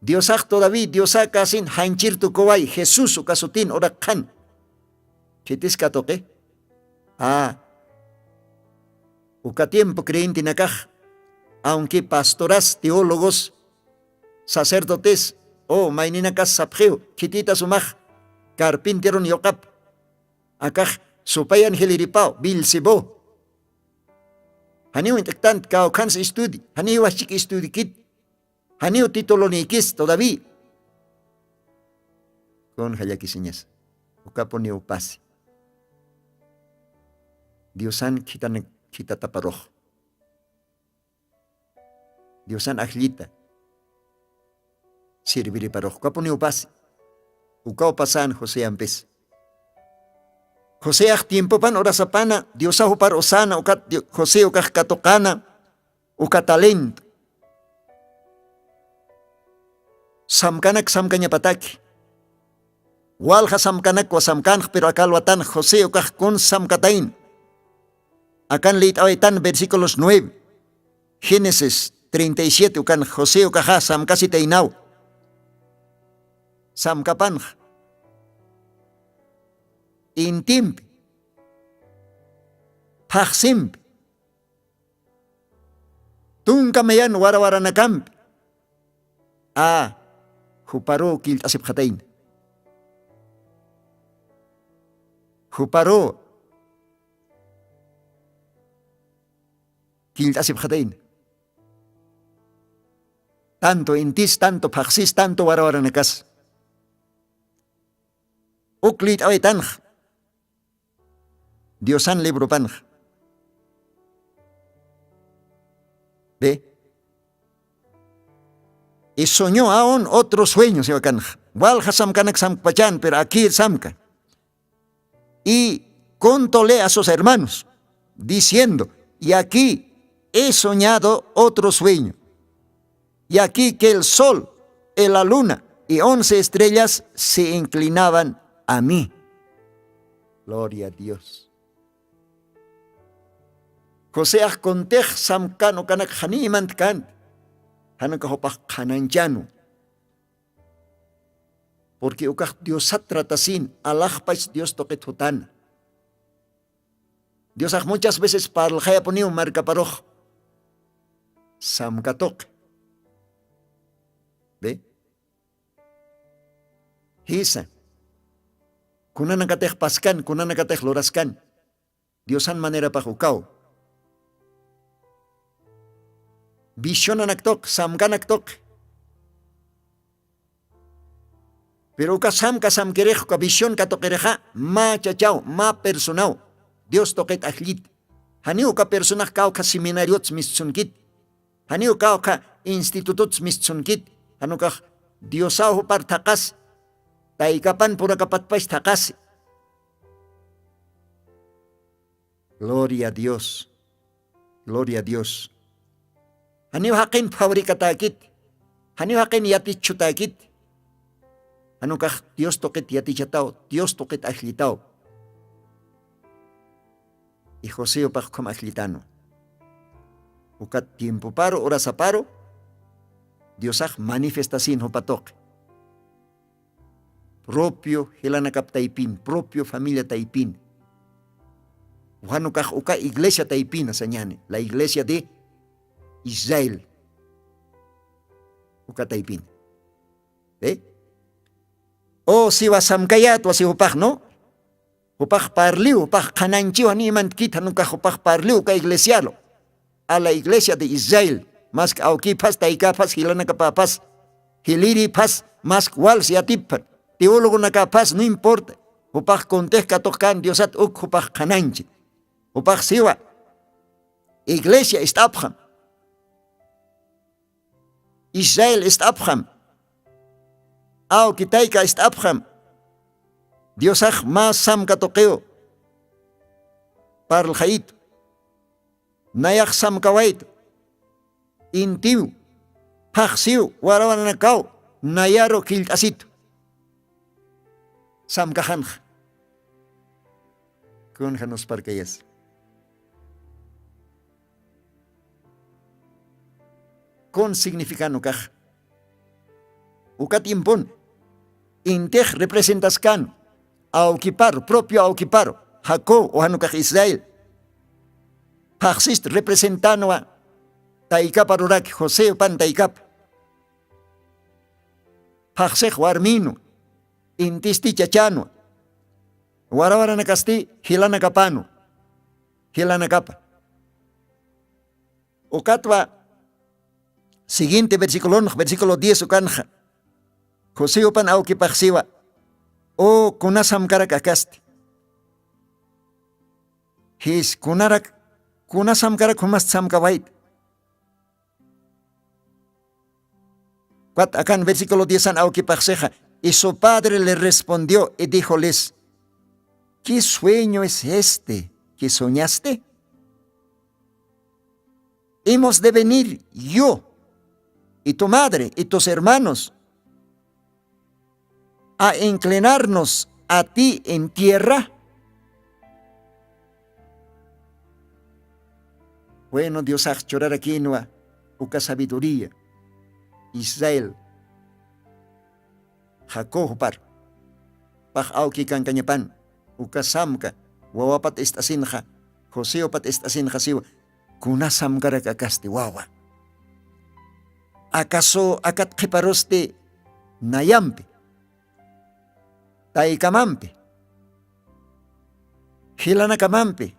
Diosax todaví diosa kasin janchir tukuway jesús uka sutin uraqkhan. Khitis katuqi a uka tiempo creyentenakax awnki pastoras teólogos sacerdotes o mayninakas sapxiw khitita sumax carpinterun yuqap akax supayan jiliripaw bilsebo. Janiw int'ktant kawkhansa istudi janiw iwaschik istudikit janiw titulunïkis todaví. Kun jallakisiñas ukapuniw pasi diosan khitana khitataparux diosan ajllita sirviriparux ukapuniw pasi. Ukaw pasan joseampis joseax tiempopan urasapana diosax upar usana ukat josé ukax katuqana uka talento Samkanak samkañapataki. Walja samkanak wasamkanx pero akalwatan josé ukax kun samkatayn. Akan lït'awaytan versículos nueve génesis treinta y siete ukan josé ukaxa samkasitaynaw. Samkapanx intimpi phaxsimpi tunka mayan warawaranakampi a juparu killt'asipxatayna. Juparu killt'asipxatayna. Tanto intis tanto phaxsis tanto warawaranakas uk lït'awaytanxa diosan libropanxa. Ve y soñó aun otro sueño siwakanxa walja samkanak samkpachan pero akir samka y contole a sus hermanos diciendo y aquí he soñado otro sueño y aquí que el sol, la luna y once estrellas se inclinaban a mí. Gloria a dios. Joseax kuntix samkan ukanak janïmant kan janukax upax qhanañchanu. Purqui ukax diosat tratasin alaxpach dios tuqit jutana. Diosax muchas veces parlxayapuniw markaparux samka tuqi. Ve jisa kunanakatix paskan kunanakatix luraskan diosan manerapax ukaw. Visionanak tuqi samkanak tuqi pero uka samka samkirix uka vision katuqirixa mä chachaw mä personaw dios tuqit ajllit. Janiw uka personax kawkha seminariots mistsunkit janiw kawkha institututs mistsunkit janukax diosaw jupar thaqasi taykapan purakapatpash thaqasi. Gloria a dios. Gloria a dios. Janiw jaqin fabricatäkit janiw jaqin yatichchutäkit. Janukax dios tuqit yatichataw dios tuqit ajllitaw. Y josé upax ukham ajllitanwa ukat tiempoparu urasaparu diosax manifestasin jupa tuqi propio jilanakap taypin propio familia taypin. Juanukax uka iglesia taypina sañani la iglesia de israel. Uka taypina ve o siwa samkayat wasi jupaxnu. Jupax parliw jupax qhanañchiw janiw imantkit janukax jupax parliw uka iglesialu. A la iglesia de israel mask awkiphas taykaphas jilanakapaphas jiliriphas mask wals yatiphan teologonakaphas no importa jupax kuntix katuqkan diosat uk jupax qhanañchi. Jupax siwa iglesia ist'apxam israel ist'apxam awki tayka ist'apxam. Diosax mä samka tuqiw parlxayitu nayax samkawaytu intiw phaxsiw warawananakaw nayaru killt'asitu. Samkaxanxa kunxa nusparkayasa kun significan ukax uka tiempon intix representaskan awkiparu propio awkiparu jacob uxanukax israel phaxsist representanwa taykaparuraki josé upan taykapa phaxsix warminwa intisti chachanwa warawaranakasti jilanakapanwa jilanakapa. Ukatwa siguiente versiculonx versículo diez ukanxa josé upan awkipaxsiwa o kuna samkarak akasti jis kunarak kuna samkarak jumast samkawayta. Ukat akan versículo diez an awkipaxsixa y su padre le respondió y dijoles, ¿qué sueño es este que soñaste? Hemos de venir yo y tu madre y tus hermanos a inclinarnos a ti en tierra. Bueno, diosax churarakinwa uka sabiduría israel, jacobpar pax awki kankañapan uka samka wawapat ist'asinxa, joseopat ist'asinxa siwa. Kuna samkarak akasti wawa? Acaso akat qhiparusti nayampi, taykamampi, jilanakamampi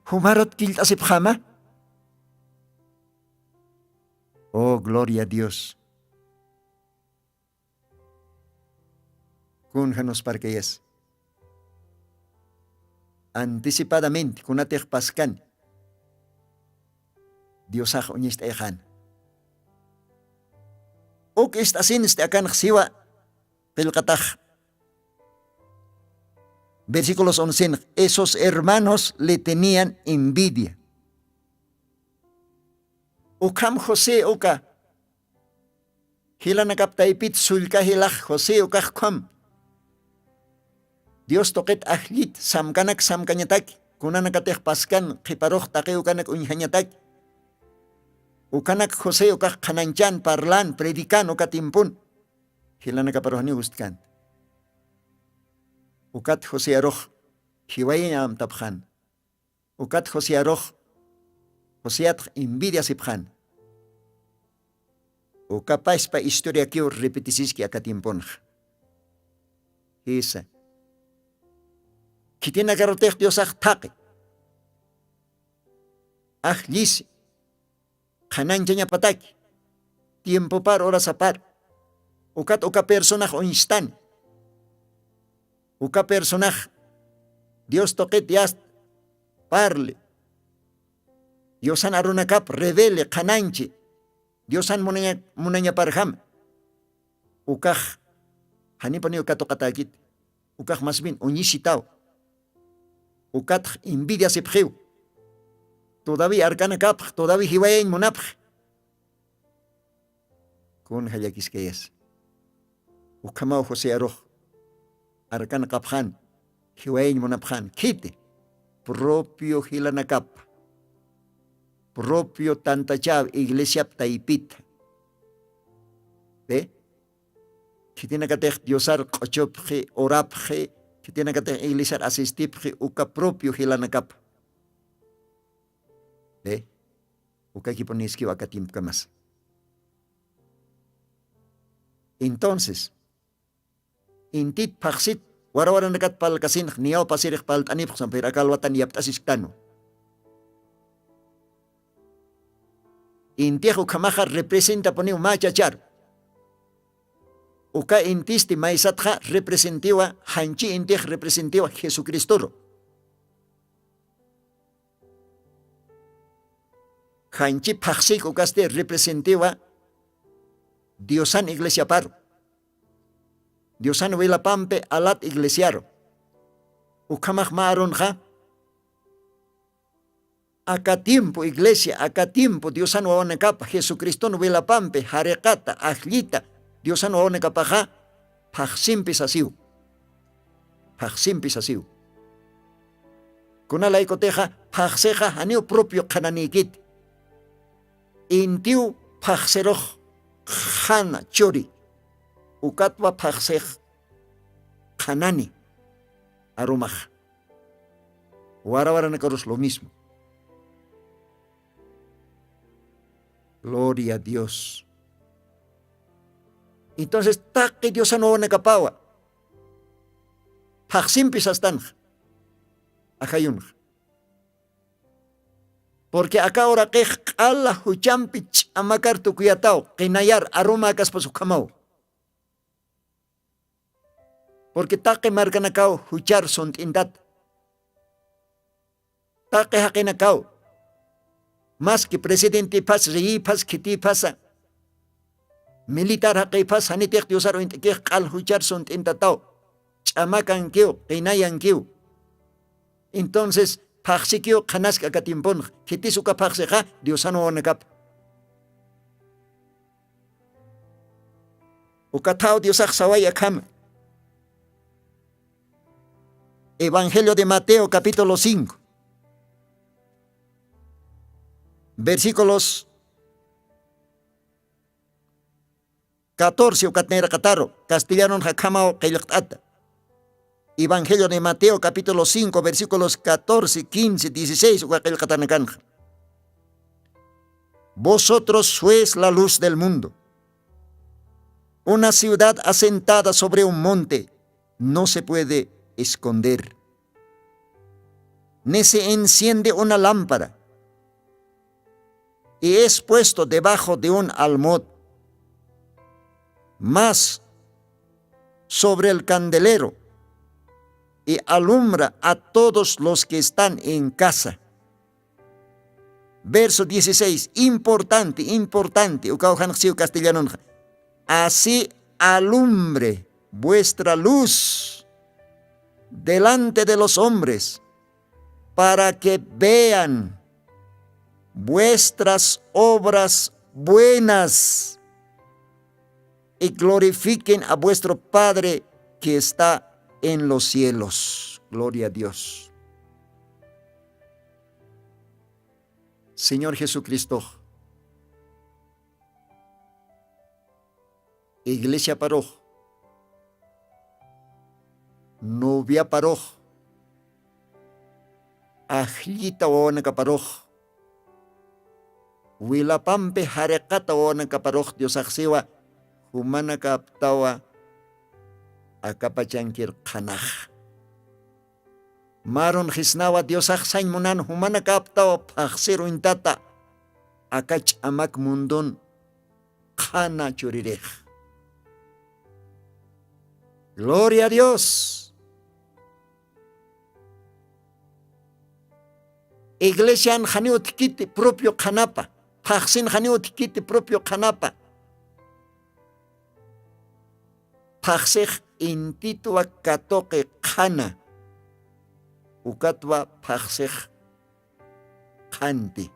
jumarut killt'asipxama? Oh gloria a dios. Kun janusparkayas? Anticipadamente kunatix paskan diosax uñist'ayxan. Uk ist'asinsti akanx siwa qillqatax. Versículos oncenx esos hermanos le tenían envidia. Ukham josé uka jilanakap taypit sullka jilax josé ukax ukham dios tuqit ajllit samkanak samkañataki kunanakatix paskan qhiparux taqi ukanak uñjañataki. Ukanak josé ukax qhanañchan parlan predican uka timpun jilanakaparux niw ustkanta. Ukat josé arux jiwayañamtapxan. Ukat josé arux josé atx envidia sipxan. Uka paspa historiakiw repetisiski aka tiemponxa. Jisa khitinakarutix diosax thaqi ajllisi qhananchañapataki tiempopar horasapar. Ukat uka personax uñstani uka personax dios tuqit yast parli diosan arunakap rebele qhananchi diosan munañaparjam. Ukax janipuniw katuqatäkiti. Ukax mas bien uñisitaw. Ukatx envidiasipxiw. Todavía arkanakapx todavía jiwayañ munapx. Kunja llakiskayas? Ukhamaw josé arux arkanakapxan jiwayañ munapxan khiti propio jilanakap propio tantachaw iglesiap taypita. Be khitinakatix diosar q'uchupxi urapxi khitinakatix iglesiar asistipxi uka propio jilanakapa. Be ukakipuniskiw aka tiempokamasa. Entonces intit phaxsit warawaranakat palkasinx niyaw pasirix palt'anipxsam pir aka alwatan yapt'asisktanwa. Intix ukhamaxa representapuniw mä chacharu. Uka intisti maysatxa representiwa janchi intix representiwa jesucristoru. Janchi phaxsik ukasti representiwa diosan iglesiaparu diosan wilapampi alat iglesiaru. Ukhamax mä arunxa aka tiempo iglesia aka tiempo diosan wawanakapa jesucriston wilapampi jariqata ajllita diosan wawanakapaxa phaxsimpi sasiw. Phaxsimpi sasiw. Kunalaykutixa phaxsixa janiw propio qhananïkiti. Intiw phaxsirux qhana churi ukatwa phaxsix qhanani arumaxa. Warawaranakarus lo mismo. Gloria a dios. Entonces taqi diosan wawanakapawa phaxsimpi sastanxa ajayunxa. Porque aka uraqix q'ala juchampi ch'amakar tukuyataw qinayar arumäkaspas ukhamaw. Porque taqi markanakaw juchar sunt'intata taqi jaqinakaw maski presidentïphas reyïphas khitïphasa militar jaqïphas janitix diosar uñt'kix q'al juchar sunt'intataw ch'amakankiw qinayankiw. Entonces phaxsikiw qhanaski aka tiemponxa khitis uka phaxsixa diosan wawanakapa. Ukathaw diosax saway akhama. Evangelio de mateo capítulo cinco, versículos catorce ukatniraqataru castellanun jakhamaw qillqt'ata. Evangelio de mateo capítulo cinco versículos catorce quince dieciséis uka qillqatanakanxa. Vosotros sois la luz del mundo. Una ciudad asentada sobre un monte no se puede esconder, ni se enciende una lámpara y es puesto debajo de un almud, más sobre el candelero y alumbra a todos los que están en casa. Verso dieciséis, importante, importante, ukaw janqsiw castellanunxa. Así alumbre vuestra luz delante de los hombres, para que vean vuestras obras buenas y glorifiquen a vuestro Padre que está en los cielos. Gloria a Dios. Señor Jesucristo, iglesiaparux, noviaparux, ajllita wawanakaparux, wilapampi jariqata wawanakaparux diosaxsiwa, jumanakaptawa akapachankir qhanaxa. Marun jisnawa diosax sañ munan jumanakaptawa phaxsir uñtata aka ch'amak mundun qhana churirix. Gloria a dios. Iglesian janiw utjkiti propio qhanapa, phaxsin janiw utjkiti propio qhanapa. Phaxsix intitwa katuqi qhana. Ukatwa phaxsix qhanti.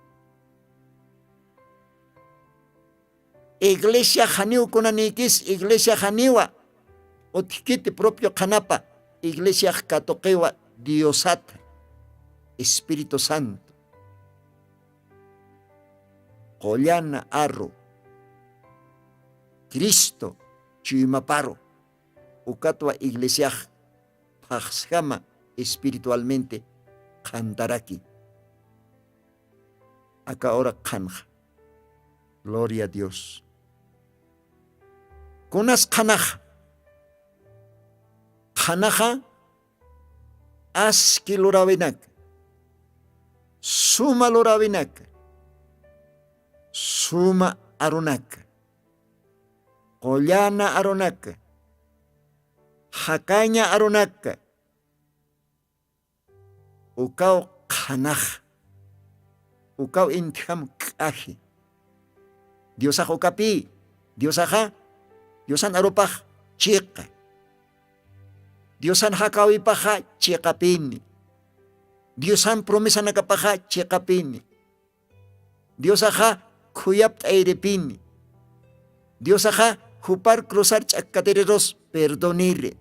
Iglesia janiw kunanïkis iglesia janiwa utjkiti propio qhanapa. Iglesiax katuqiwa diosata, espíritu santo, qullana aru, cristo chuymaparu. Ukatwa iglesiax phaxsjama espiritualmente qhantaraki. Aka ura qhanxa. Gloria a dios. Kunas qhanaxa? Qhanaxa aski lurawinaka, suma lurawinaka, suma arunaka, qullana arunaka, jakaña arunaka, ukaw qhanaxa. Ukaw intjam k'aji. Diosax ukapï. Diosaxa diosan arupax chiqa. Diosan jakäwipaxa chiqapïni. Diosan promesanakapaxa chiqapïni. Diosaxa khuyapt'ayripini. Diosaxa jupar cruzar ch'akkatirirus perdoniri.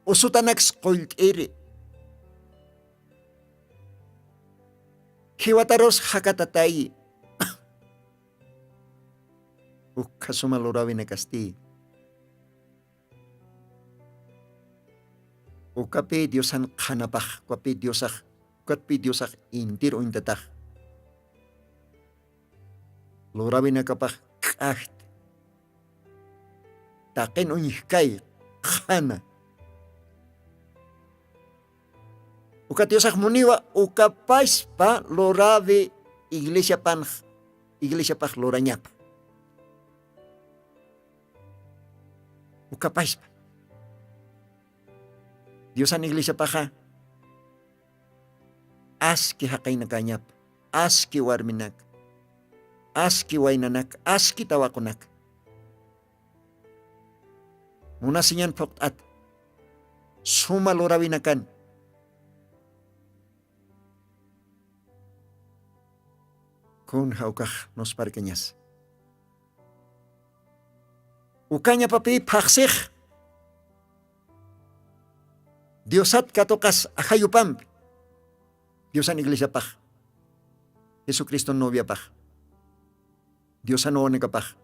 Usutanaks qullt'iri. Khiwatarus jakatatayi. Ukhasuma lurawinakasti. Ukapi diosan qhanapax ukapi diosax ukatpi diosax intir uñtatax. Lurawinakapax k'axt taqin uñjkay qhana. Uka diosax muniwa ukapaspa lurawi iglesiapanx iglesiapax lurañapa. Ukapaspa diosan iglesiapaxa aski jaqaynakañapa, aski warminaka, aski waynanaka, aski tawaqunaka. Munasiñan phuqt'ata suma lurawinakan. Kun jawkax nusparkañasa? Ukañapapï phaqsix diosat katuqas ajayupampi, diosan iglesiapax, jesucriston noviapax, diosan wawanakapax.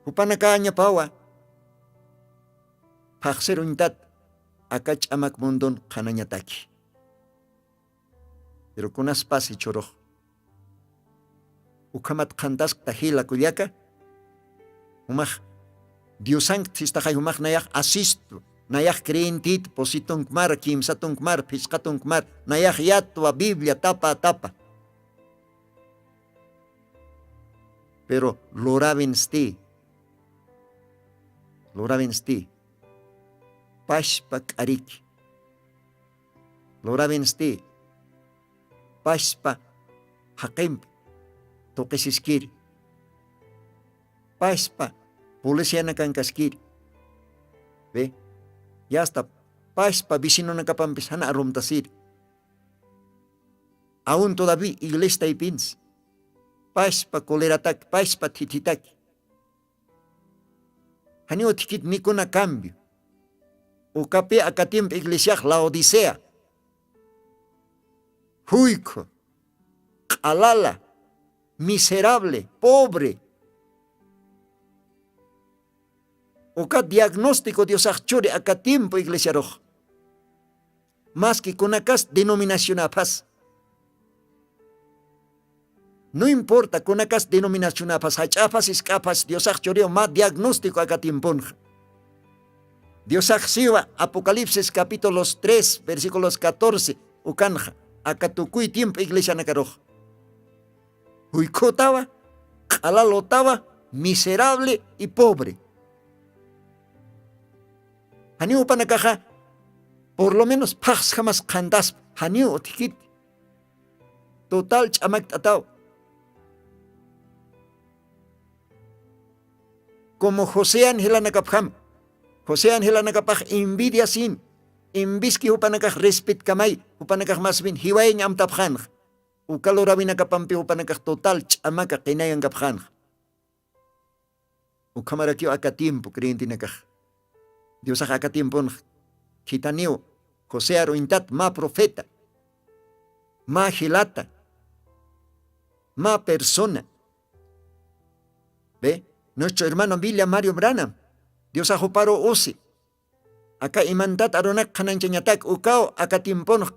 Jupanakäñapawa phaqsiruñtat aka ch'amak mundun qhanañataki. Pero kunaspas jichhurux ukhamat qhantaskta jila kullaka, jumax diosankt sistaxay jumax nayax asistu, nayax creyentit pusitunkmar kimsatunkmar phisqatunkmar, nayax yatwa biblia tapa tapa. Pero lurawinsti, lurawinsti pashpa k'ariki, lurawinsti pashpa jaqimpi tuqisiskiri, pashpa policianakankaskiri, ve, yasta pashpa vecinonakapampis jana arumtasiri. Aun todavía iglestaypins pashpa colerataki pashpa thithitaki. Janiw thikit nikuna cambio. Ukapi aka tiempo iglesiax laodicea, juykhu, q'alala, miserable, pobre. Uka diagnóstico diosax churi aka tiempo iglesiarux. Maski kunakas denominacionaphas, no importa kunakas denominacionaphas jach'aphas isk'aphas diosax churiw mä diagnóstico aka tiemponxa. Diosax siwa apocalipsis capítulos tres versículos catorce ukanxa, aka tukuy tiempo iglesianakarux juykhutawa, q'alalutawa, miserable y pobre. Janiw upanakaxa por lo menos phaxsjamas qhantaspa, janiw uthikiti. Total ch'amakt'ataw. Como josean jilanakapjam, josean jilanakapax envidia sin, enviski jupanakax respetkamay, jupanakax masbin jiwayañ amtapxanxa. Uka lurawinakapampi jupanakax total ch'amaka qinayankapxanxa. Ukhamarakiw aka tiempo creyentenakax, diosax aka tiemponx khithaniw josear uñtat mä profeta, mä jilata, mä persona. Ve, nuestro hermano villa mario branam, diosax juparu usi aka imantat arunak qhanañchañatak ukaw aka tiemponx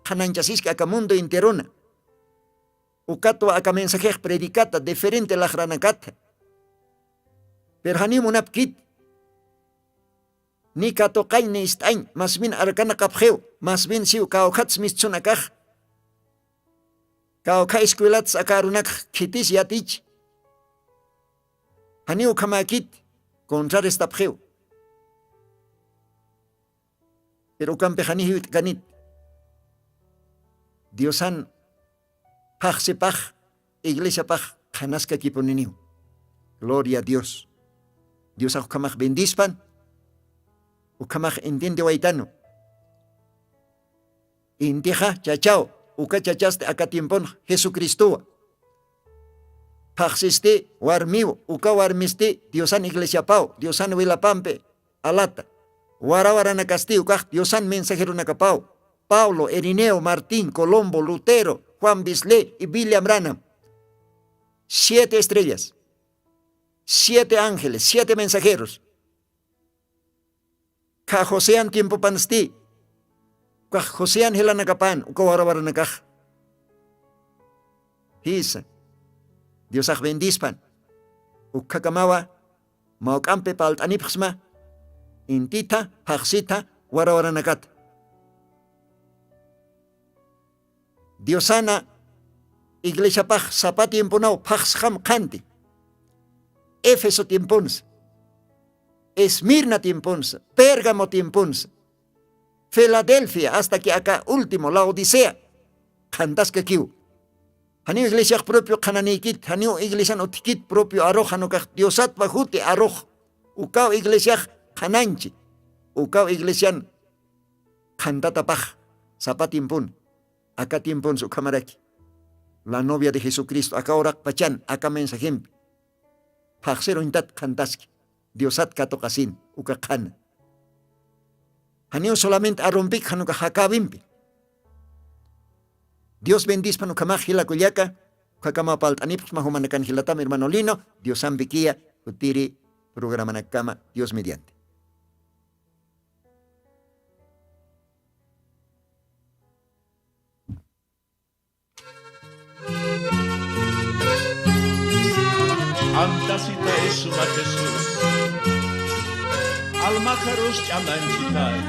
qhanañchasiski aka mundo enterona. Ukatwa aka mensajex predicata diferente laxranakata. Pero janiw munapkit ni katuqañ ni ist'añ masbin arkanaqapxiw, masbin siw kawkhats mistsunakax kawkha escuelats aka arunakx khitis yatich. Janiw ukhamäkit contrarestapxiw. Pero ukampix janiw jiwt'kanit. Diosan phaxsipax iglesiapax qhanaskakipuniniw. Gloria a dios. Diosax ukhamax bendispan. Ukhamax entiendewaytanu. Intixa chachaw, uka chachasti aka tiemponx jesucristowa. Phaxsisti warmiw, uka warmisti diosan iglesiapaw diosan wilapampi alata. Warawaranakasti ukax diosan mensajeronakapaw, pablo irineo martín colombo lutero juan bisley y biliam ranam. Siete estrellas, siete ángeles siete mensajeros. Kha josean tiempopansti ukax josean jilanakapan uka warawaranakax. Jisa, diosax bendispan. Ukhakamawa mawk'ampi palt'anipxsma intitha phaxsitha warawaranakata. Diosana iglesiapax sapa tiemponaw phaxsxam qhanti. Efeso tiemponsa, esmirna tiemponsa, pérgamo tiemponsa, filadelfia asta ki aka último laodicea qhantaskakiw. Janiw iglesiax propio qhananïkit janiw iglesian uthikit propio arux janukax diosatwa juti arux. Ukaw iglesiax qhananchi. Ukaw iglesian qhantatapax sapa tiempon. Aka tiemponsa ukhamaraki la novia de jesucristo aka uraqpachan aka mensajempi. phaxsir uñtat qhantaski, Diosat katuqasin, uka qhana. Janiw solamente arrumpik, jan uka jakäwimpi. Dios bendispan ukhamax jila kullaka, ukhakamap parlt'anipxsma jumanakan jilatam hermano Lino, Diosampikiya, jutiri programanakama, Dios mediante. Amtasitay suma Jesús, almakarus ch'amanchitay.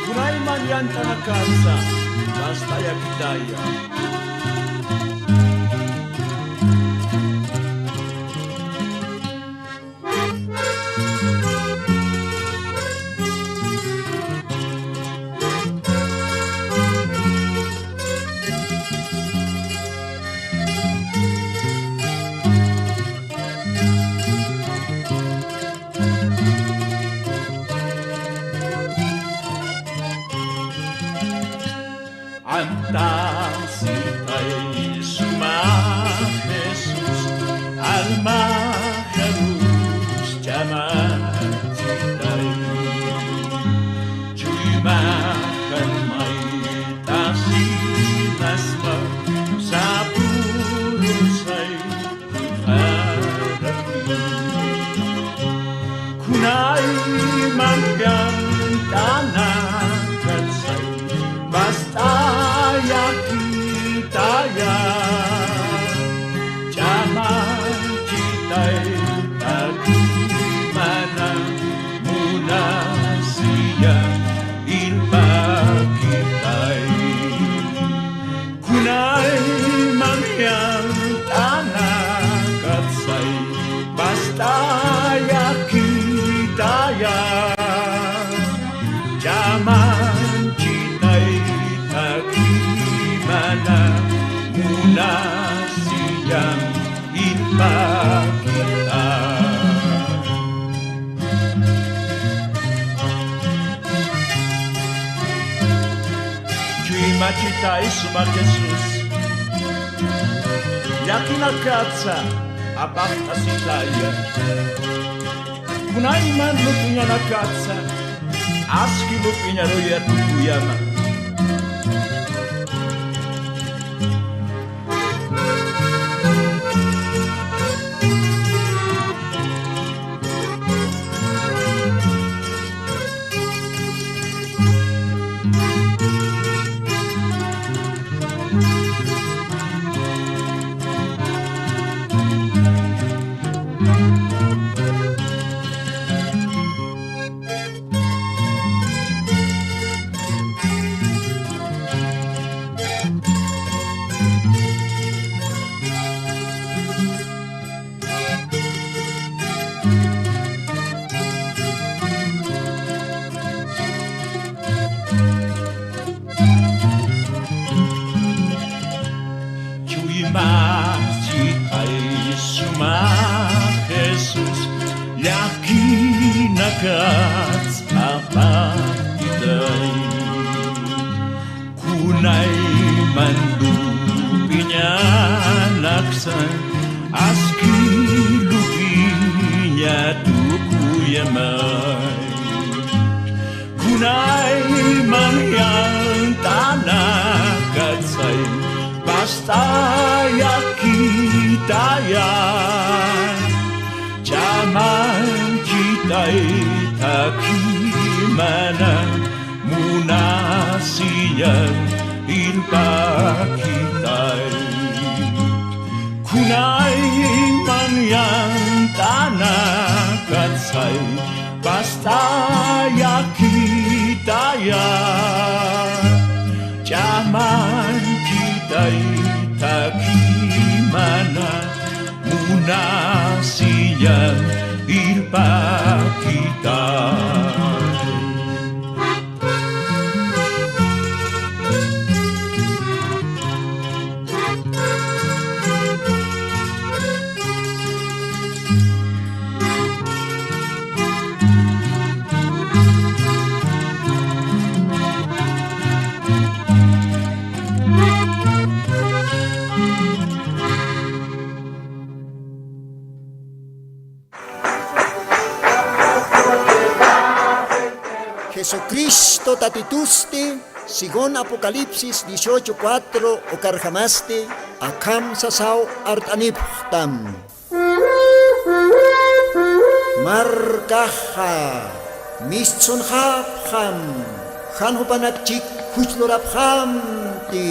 Kunayman yant'anakatsa, basta llakitaya. Amtasitay suma Jesús, almakarus ch'amanchitay. Chuymakan mayt'asinasma sapürusay. Kunayman yant'anakatsay, basta llakitaya. Ch'amanchitay, takimana munasiya, irpakitay. Kunayman yant'anakatsay, basta llakitaya. Ch'amanchitay, takimana munasiya, irpakitay. Chuymachitay suma Jesús, llakinakatsa apaqt'asitaya. Kunayman lup'iñanakatsa, aski lup'iñaruya tukuyama. Chuymacht'ay suma Jesús, llakinakats apaqt'itay. Kunayman lup'iñanaksa, aski lup'iña tukuyamay. Kunayman yant'anakatsay, basta llakitaya. Ch'amanchitay, takimana munasiya, irpakitay. Kunayman yant'anakatsay, basta llakitaya. Ch'amanchitay, takimana munasiya, irpakitay. Jesucristo Tatitusti, según Apocalipsis dieciocho cuatro ukarjamasti, akham sasaw art'anipxtam. Markaxa mistsunxapxam, jan jupanak chik juchlurapxamti.